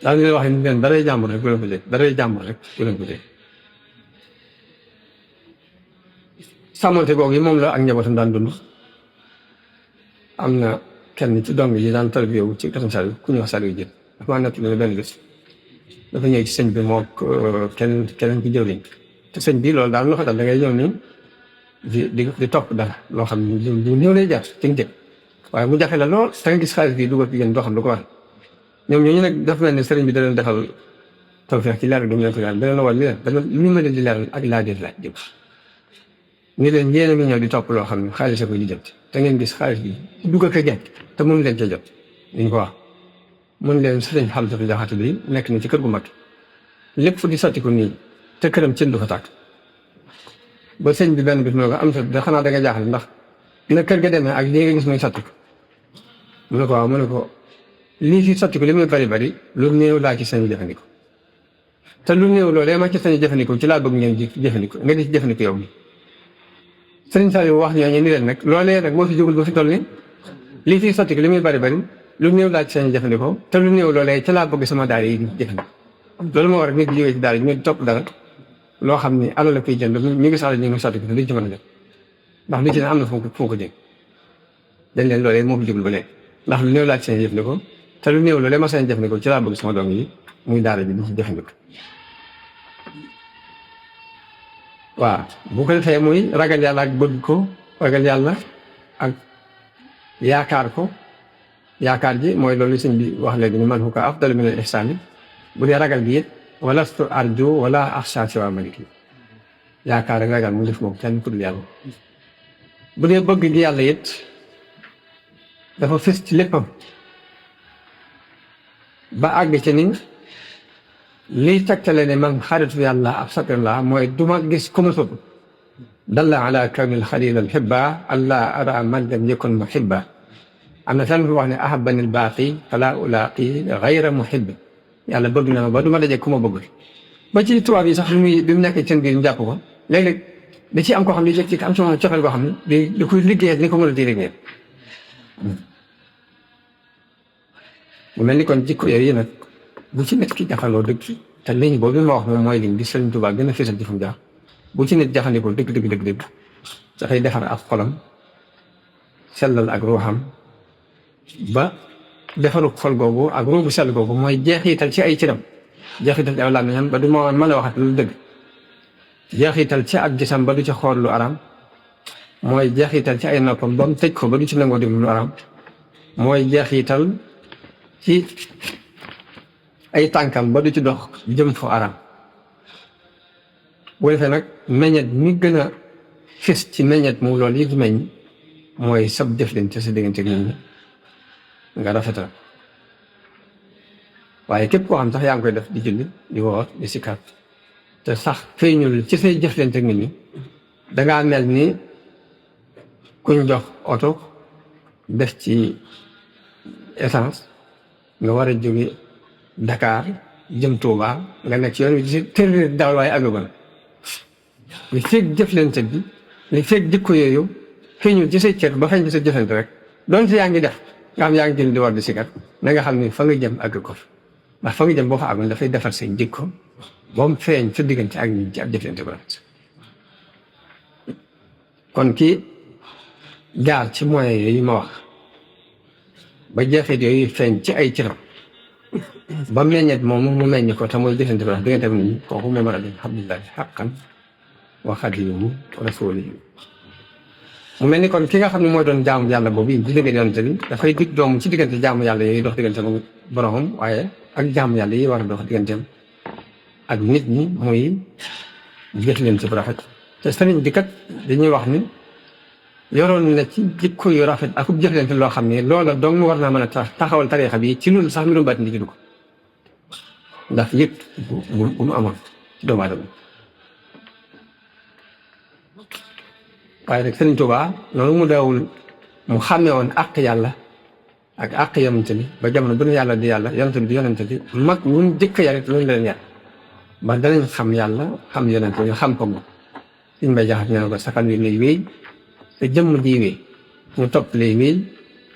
daal di leen wax ni leen daray jàmbur rek bu leen ko jëg daray jàmbur rek bu leen ko jëg sàmmante googu yi moom la ak njabootam daan dund am na kenn ci dong yi daan tarbiya wu ci katam sal ku ñuy wax sal yu jën dafa maa nekk ne benn bés dafa ñëw ci sëñ bi moo keneen ki jëwriñ te sëñ bi loolu daal loo fa dal da ngay ñëw ni di topp dara loo xam ne lu néew lay jaar ci njëkk waaye mu jafe la lool da nga gis xaalis bi dugal ci yéen doo xam lu ko war ñoom ñooñu nag dafa mel ne sëriñ bi da leen defal tawfeex ci leer bi mu leen ko yàlla da leen war li leen dana li ma leen di leeral ak laa laaj jëm ni leen yéen a ngi ñëw di topp loo xam ne xaalis a koy di jot te ngeen gis xaalis bi dugg ak a jekk te mënu leen ca jot dañ ko wax mën leen sëriñ Xamsatu Jaxate bi nekk na ci kër gu mag lépp fu di sotti ko nii te këram cën du fa tàkk ba sëñ bi benn bis mu ne ko am sa da xanaa da nga jaaxle ndax na kër ga demee ak lii nga gis muy sotti ko mu ne ko waaw mu ne ko lii fi sotti ko li muy bari bari lu néew laa ci sañ jëfandikoo te lu néew loolee ma ci sañ jëfandikoo ci laa bëgg ngeen di jëfandikoo nga di ci jëfandikoo yow mi sëriñ Saliou wax ñooñu ni leen nag loolee nag moo fi jógul ba fi toll ni lii fi sotti ko li muy bari bari lu néew laa ci sañ jëfandikoo te lu néew loolee ci laa bëgg sama daara yi di jëfandikoo loolu moo war a nit di jógee ci daara yi ñu di topp dara loo xam ni alal la koy jënd mi ngi soxla ñu ngi sotti ko te duñ ci mën a jot ndax lu ci ne am na fu mu ko jëg dañ leen loolee moo fi jógul ba léegi ndax lu néew laa ci sañ jëfandikoo te lu néew loolee ma sañ jëfandikoo ci laa bëgg sama doom yi muy daara bi di ci jëfandikoo waaw bu ko defee muy ragal yàlla ak bëgg ko ragal yàlla ak yaakaar ko yaakaar ji mooy loolu sëñ bi wax léegi ni man huwa afdalu min al ihsaan bu dee ragal gi it walastu arju wala axsha siwa maliki yaakaar ak ragal mu def moom kenn ku dul yàlla bu dee bëgg gi yàlla it dafa fës ci léppam ba àgg ci ni liy tegtale ne man xaritu yàlla ab sapin la mooy duma gis ku ma sopp dalla ala kawni alxalil alxibba allah ara man lam yakun muhibba am na fenn fu wax ne ahabani albaaqi fala ulaaqi gayra muhib yàlla bëgg na ma ba du ma daje ku ma bëgg ba ci tubaab yi sax bi mu nekkee seen biir ñu jàpp ko léeg-léeg da ciy am koo xam ne ci am sama cofeel koo xam ne di koy liggéeyal ni ko mën a di liggéeyal mu mel ni kon jikko yooyu nag bu ci nit ki jaxaloo dëgg te liñ boobu ma wax moom mooy liñ di Sëriñ Tuubaa gën a fésal ci fu mu jaar bu ci nit jaxandikoo dëgg dafay defar ak xolam sellal ak ruuxam ba defaru xol googu ak ruubu sell googu mooy jeexital ci ay cëram jeexital ci aw làmmiñam ba du ma mën a waxat lu dëgg jeexital ci ak gisam ba du ci xool lu araam mooy jeexital ci ay noppam ba mu tëj ko ba du ci nangoo déglu lu araam mooy jeexital ci ay tànkam ba du ci dox jëm fu araam bu defee nag meññet mi gën a fis ci meññet mu loolu yi meññ mooy sab jëflante sa diggante ak nit ñi nga rafetal waaye képp koo xam sax yaa ngi koy def di julli di woor di sikar te sax feeñul ci say jëflante ak nit ñi dangaa mel ni kuñ jox oto def ci essence nga war a jóge Dakar jëm Touba nga nekk ci yoon wi ci tërëri dawal waaye àggagul li fekk jëflante bi li fekk jikko yooyu feeñul ci say cër ba feeñ ci sa jëflante rek doonte yaa ngi def nga xam yaa ngi jël di war di sikar na nga xam ni fa nga jëm àgg ko ndax fa nga jëm boo fa àggul dafay defar say jikko ba mu feeñ sa diggante ak ñi ci ab jëflante bu rafet kon kii jaar ci moyens yooyu ma wax ba jeexit yooyu feeñ ci ay cëram ba meññet moom mu meññ ko te mooy jëflante bu rafet diggante ak nit ñi kooku moo mën a dem alhamdulilah xaqan wa xadimu rasulihi mu mel ni kon ki nga xam ne mooy doon jaamu yàlla boobu di liggéey yonent bi dafay dig doomu ci diggante jaamu yàlla yooyu dox diggante moom boromam waaye ak jaamu yàlla yi war a dox digganteem ak nit ñi mooy jëf leen ci bu rafet te sëriñ bi kat dañuy wax ni yoroon na ci jikko yu rafet ak jëf leen loo xam ne loola dong war naa mën a taxawal tariixa bi ci loolu sax mbirum baat ndi ko ndax yëpp bu mu amoon ci doomu aadama waaye nag Sëriñ Tuubaa loolu mu daawul mu xàmmee woon àq yàlla ak àq yonent bi ba jamono bu nu yàlla di yàlla yonent bi di yonent bi mag ñun jëkk yarit loolu la leen yar ba danañ xam yàlla xam yonent bi xam ko moom suñ may jaxat nee na ko sakan wi lay wéy te jëmm ji wéy ñu topp lay wéy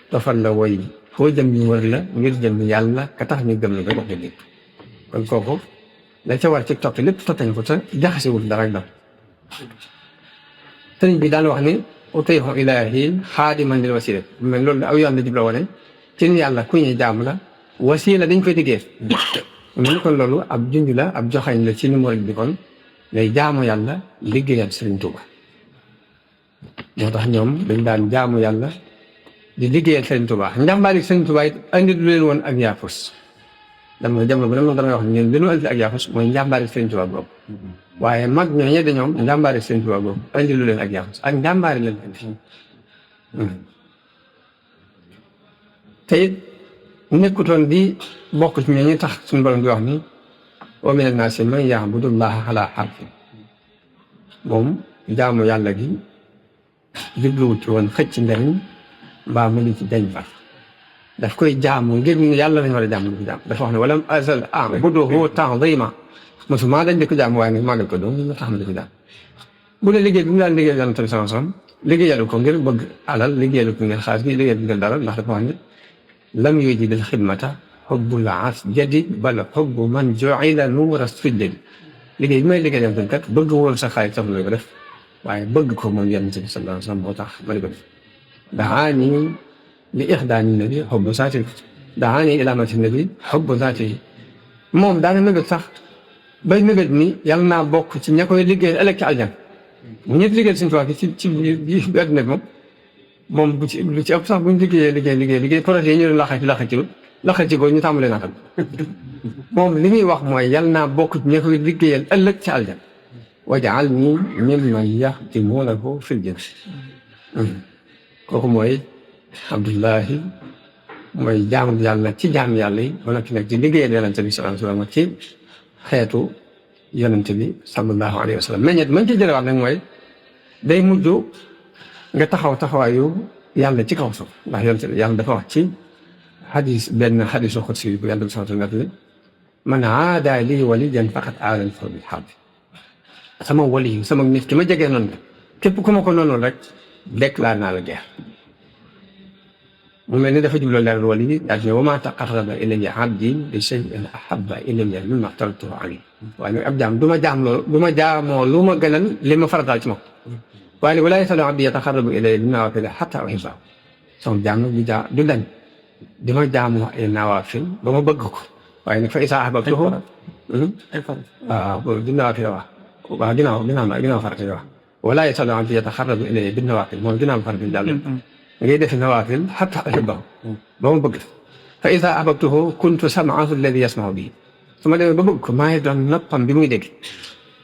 tofal la woy foo jëm ñu wër la ngir jëm yàlla ka tax ñu gëm la ba dox di kon kooku la ca war ci topp lépp tottañ ko te jaxasewul dara ak dara sëriñ bi daan wax ni utayhu ilaahi xaadiman lil wasila mais loolu la aw yoon la jubla wane ci ni yàlla ku ñuy jaam la wasila dañ koy liggéey mel kon loolu ab junj la ab joxañ la ci numéro bi kon ngay jaamu yàlla liggéeyal Sëriñ Tuuba moo tax ñoom dañ daan jaamu yàlla di liggéeyal Sëriñ Tuuba njàmbaari Sëriñ Tuuba it andi lu leen woon ak yaafus dama jamono bu ne damay wax ne ñun li ñu andi ak yaafus mooy njàmbaari Sëriñ Tuuba boobu waaye mag ñooñu de ñoom njàmbaari Sëriñ Tuuba boobu andi lu leen ak yaafus ak njàmbaari leen andi te it nekkutoon di bokk ci ñooñu tax suñu borom di wax ni wa mina naasi man ya'budu llaaha alaa harfin moom jaamu yàlla gi jubluwut ci woon xëcc njariñ mbaa mu ngi ci dañ fa daf koy jaamu ngir yàlla lañ war a jaamu di ko jaam dafa wax ne walam azal a'buduhu ta'ziiman mosuma dañ di ko jaam waaye nag maa ngi ko doon ñu tax ma di ko jaam bu dee liggéey bi mu daan liggéey yàlla tamit sama son liggéeyalu ko ngir bëgg alal liggéeyalu ko ngir xaalis bi liggéeyalu ko ngir dara ndax dafa wax ne lam yujidil xidmata xubbul asjadi bal xubbu man ju'ila nuura sujjadi liggéey bi may liggéey yàlla tamit kat bëgg woon sa xaalis sax la ko def waaye bëgg ko moom yonent bi sallallahu alayhi wa sallam moo tax ma di ko def daani li ixdaani nabi xubbu saati daani ilaamati nabi xubbu saati moom daana mébét sax bay mébét ni yàlla naa bokk ci ña koy liggéey ëllëg ci aljan bu ñëpp liggéey Sëriñ Tuubaa ci biir adduna bi moom bu ci lu ci ëpp sax bu ñu liggéey projet yi ñu doon laxal ci ko ñu tàmbalee naatal moom li muy wax mooy yàlla naa bokk ci ña koy liggéeyal ëllëg ci aljan waj'alnii mimman yaxdimuunahu fil janna kooku mooy Abdullahi mooy jaamu yàlla ci jaamu yàlla yi ba noppi nag di liggéeyal yonent bi sallallahu alayhi wa sallam ci xeetu yonent bi sallallahu alayhi wa sallam meññet mañ ci jëlewaat nag mooy day mujj nga taxawaayu yàlla ci kaw suuf ndax yonent bi yàlla dafa wax ci benn xadiisu xudsi bu yàlla bi sallallahu alayhi wa sallam man aadaa lii waliyyan faqad aadantuhu bil harb sama wali sama nit ki ma jegee noonu képp ku ma ko noonu rek déclaré naa la guerre mu mel ni dafa jubloo leeral wali yi daal di ne wa maa taqarraba ilayya abdi bi shay'in ahabba ilayya mimmaa aftaratuhu alayhi waaye nag ab jaam du ma jaamoo lu ma gënal li ma farataal ci moom waaye nag wa laa yazaalu abdi yataqarrabu ilayya bin nawaafil hattaa uhibbahu sama jaam nag du dañ di ma jaamoo ay nawaafil ba ma bëgg ko waaye nag fa izaa ahbabtuhu waaw di nawaafil waaw ginnaaw farata wax wala yazaalu abdi yataqarrabu ilayya bin nawaafil moom ginnaaw farata jàll ngay def nawaafil hattaa uhibbahu ba ma bëgg fa izaa ahbabtuhu kuntu sam'ahu allazii yasma'u bihi su ma demee ba bëgg ko maa ngi doon noppam bi muy dégg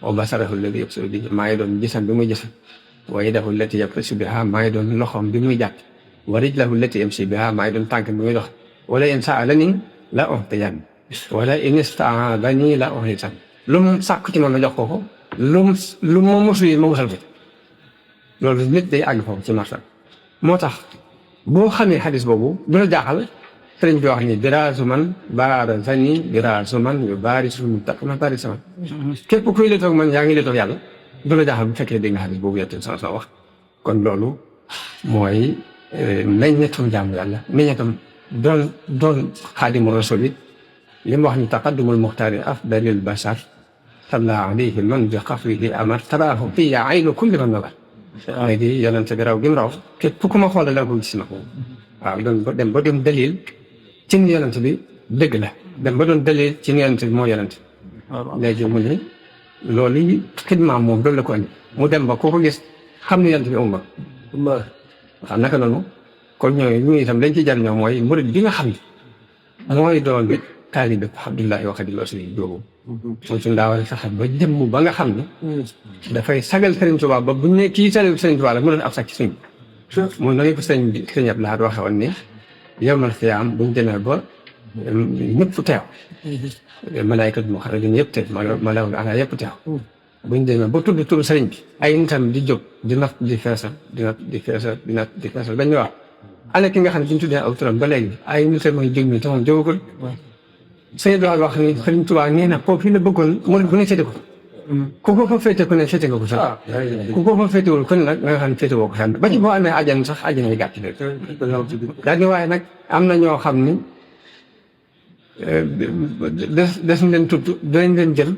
wa basarahu allazii yubsiru bihi maa ngi doon gisam bi muy gis wa yadahu allatii yabtashu bihaa maa ngi doon loxoom bi muy jàpp wa rijlahu allatii yamshi bihaa maa ngi doon tànk bi muy dox wala in sa'alanii la u'tiyannahu wala in ista'aadanii la u'izannahu lu mu sàkk ci man ma jox ko lu ma mosu yi ma musal ko loolu nit day àgg foofu ci marsa moo tax boo xamee xadis boobu du la jaaxal sëriñ bi wax ni biraasu man baarazani biraasu man yubaarisu muttaqima baarisa man képp kuy letoog man yaa ngi letoog yàlla du la jaaxal bu fekkee dégg nga xadis boobu yettu sa wax kon loolu mooy meññetum jaamu yàlla meññetum doon xaadimu rasul it li mu wax ni taqaddumul muxtaari afdalil bashar salla alayhi man bi xafrihi amar taraahu fiya aynu kulli man nabar waaye di yonente bi raw gi mu raw képp ku ma xoolal la ko gis na ko waaw dem ba doon dalil ci ni yonente bi dëgg la dem ba doon dalil ci ni yonente bi moo yonente léegi mu ne loolu xidmaam moom loolu la ko andi mu dem ba koo ko gis xam ne yonente bi amul ma xam naka noonu kon ñooñu ñu itam lañ ci jariñoo mooy murid bi nga xam ne mooy doon taalibe Abdullahi wa Xaadimu Rasuul boobu mooy suñu daa war a fexe ba jëmm ba nga xam ne dafay sagal Sëriñ Tuubaa ba buñ ne kii sagal Sëriñ Tuubaa la mënoon ab sax ci sëñ bi moom na nga ko sëñ bi sëñ Abdou Lahad waxe woon ne yawmal qiyaam buñ demee ba ñëpp teew malaayikatu muqarrabiin yëpp teew malaa'ikatu ala yëpp teew buñ demee ba tudd turu sëriñ bi ay nitam di jóg di natt di feesal di natt di feesal di natt di feesal dañuy wax ana ki nga xam ne bi ñu tuddee aw turam ba léegi ay nitam mooy jóg ni taxoon jógagul sëñ bi wax ni Sëriñ Tuubaa nee na foofu fi la bëggoon murid bu ne féete ko ku ko fa féete ku ne féete nga ko sax ku ko fa féetewul ku ne nag nga xam ne féete woo ko sax ba ci boo amee àjjana sax àjjana yi gàtt la daal di waaye nag am na ñoo xam ni des leen tudd danañ leen jël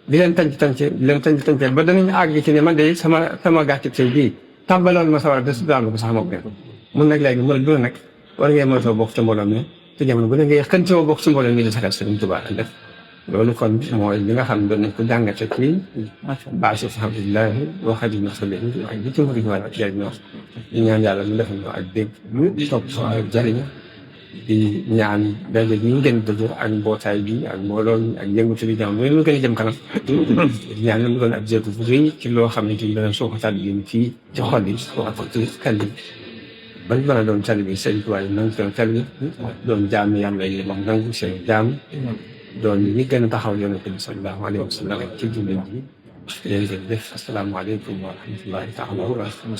di leen tànc ba danañ àgg ci ne man de sama gàcce tey bii tàmbaloon ma sawar des daal ko sax moom mun nag léegi murid bu ne nag war ngeen mën soo bokk ci mbooloo mi te jamono bu ne ngay xën soo bokk ci mbooloo mi di sagal Sëriñ Tuubaa def loolu kon mooy li nga xam ne doon nañ ko jàngate ci bâche alhamdulilahi wa Xaadimu Rasuul ak bi ci murid war ak jëriñoo di ñaan yàlla mu defal ñu ak dégg topp ak jëriñ di ñaan daje bi ñu gën dëgg ak mbootaay bi ak mbooloo mi ak yëngatu bi jàmm mu gën a jëm kanam ñaan mu doon ab jéego bu rëy ci loo xam ne ci dana suuxataat bi fii ci xol yi suuxat ci xel yi bañ mën a doon taalibe Sëriñ Tuubaa yi nangu doon taalibe doon jaam yàlla yi wax nangu seen jaam doon ñi gën a taxaw yonent bi sallallahu alayhi wa sallam ci jullit bi. Jërëjëf asalaamaaleykum wa rahmatullahi taala wa barakatuh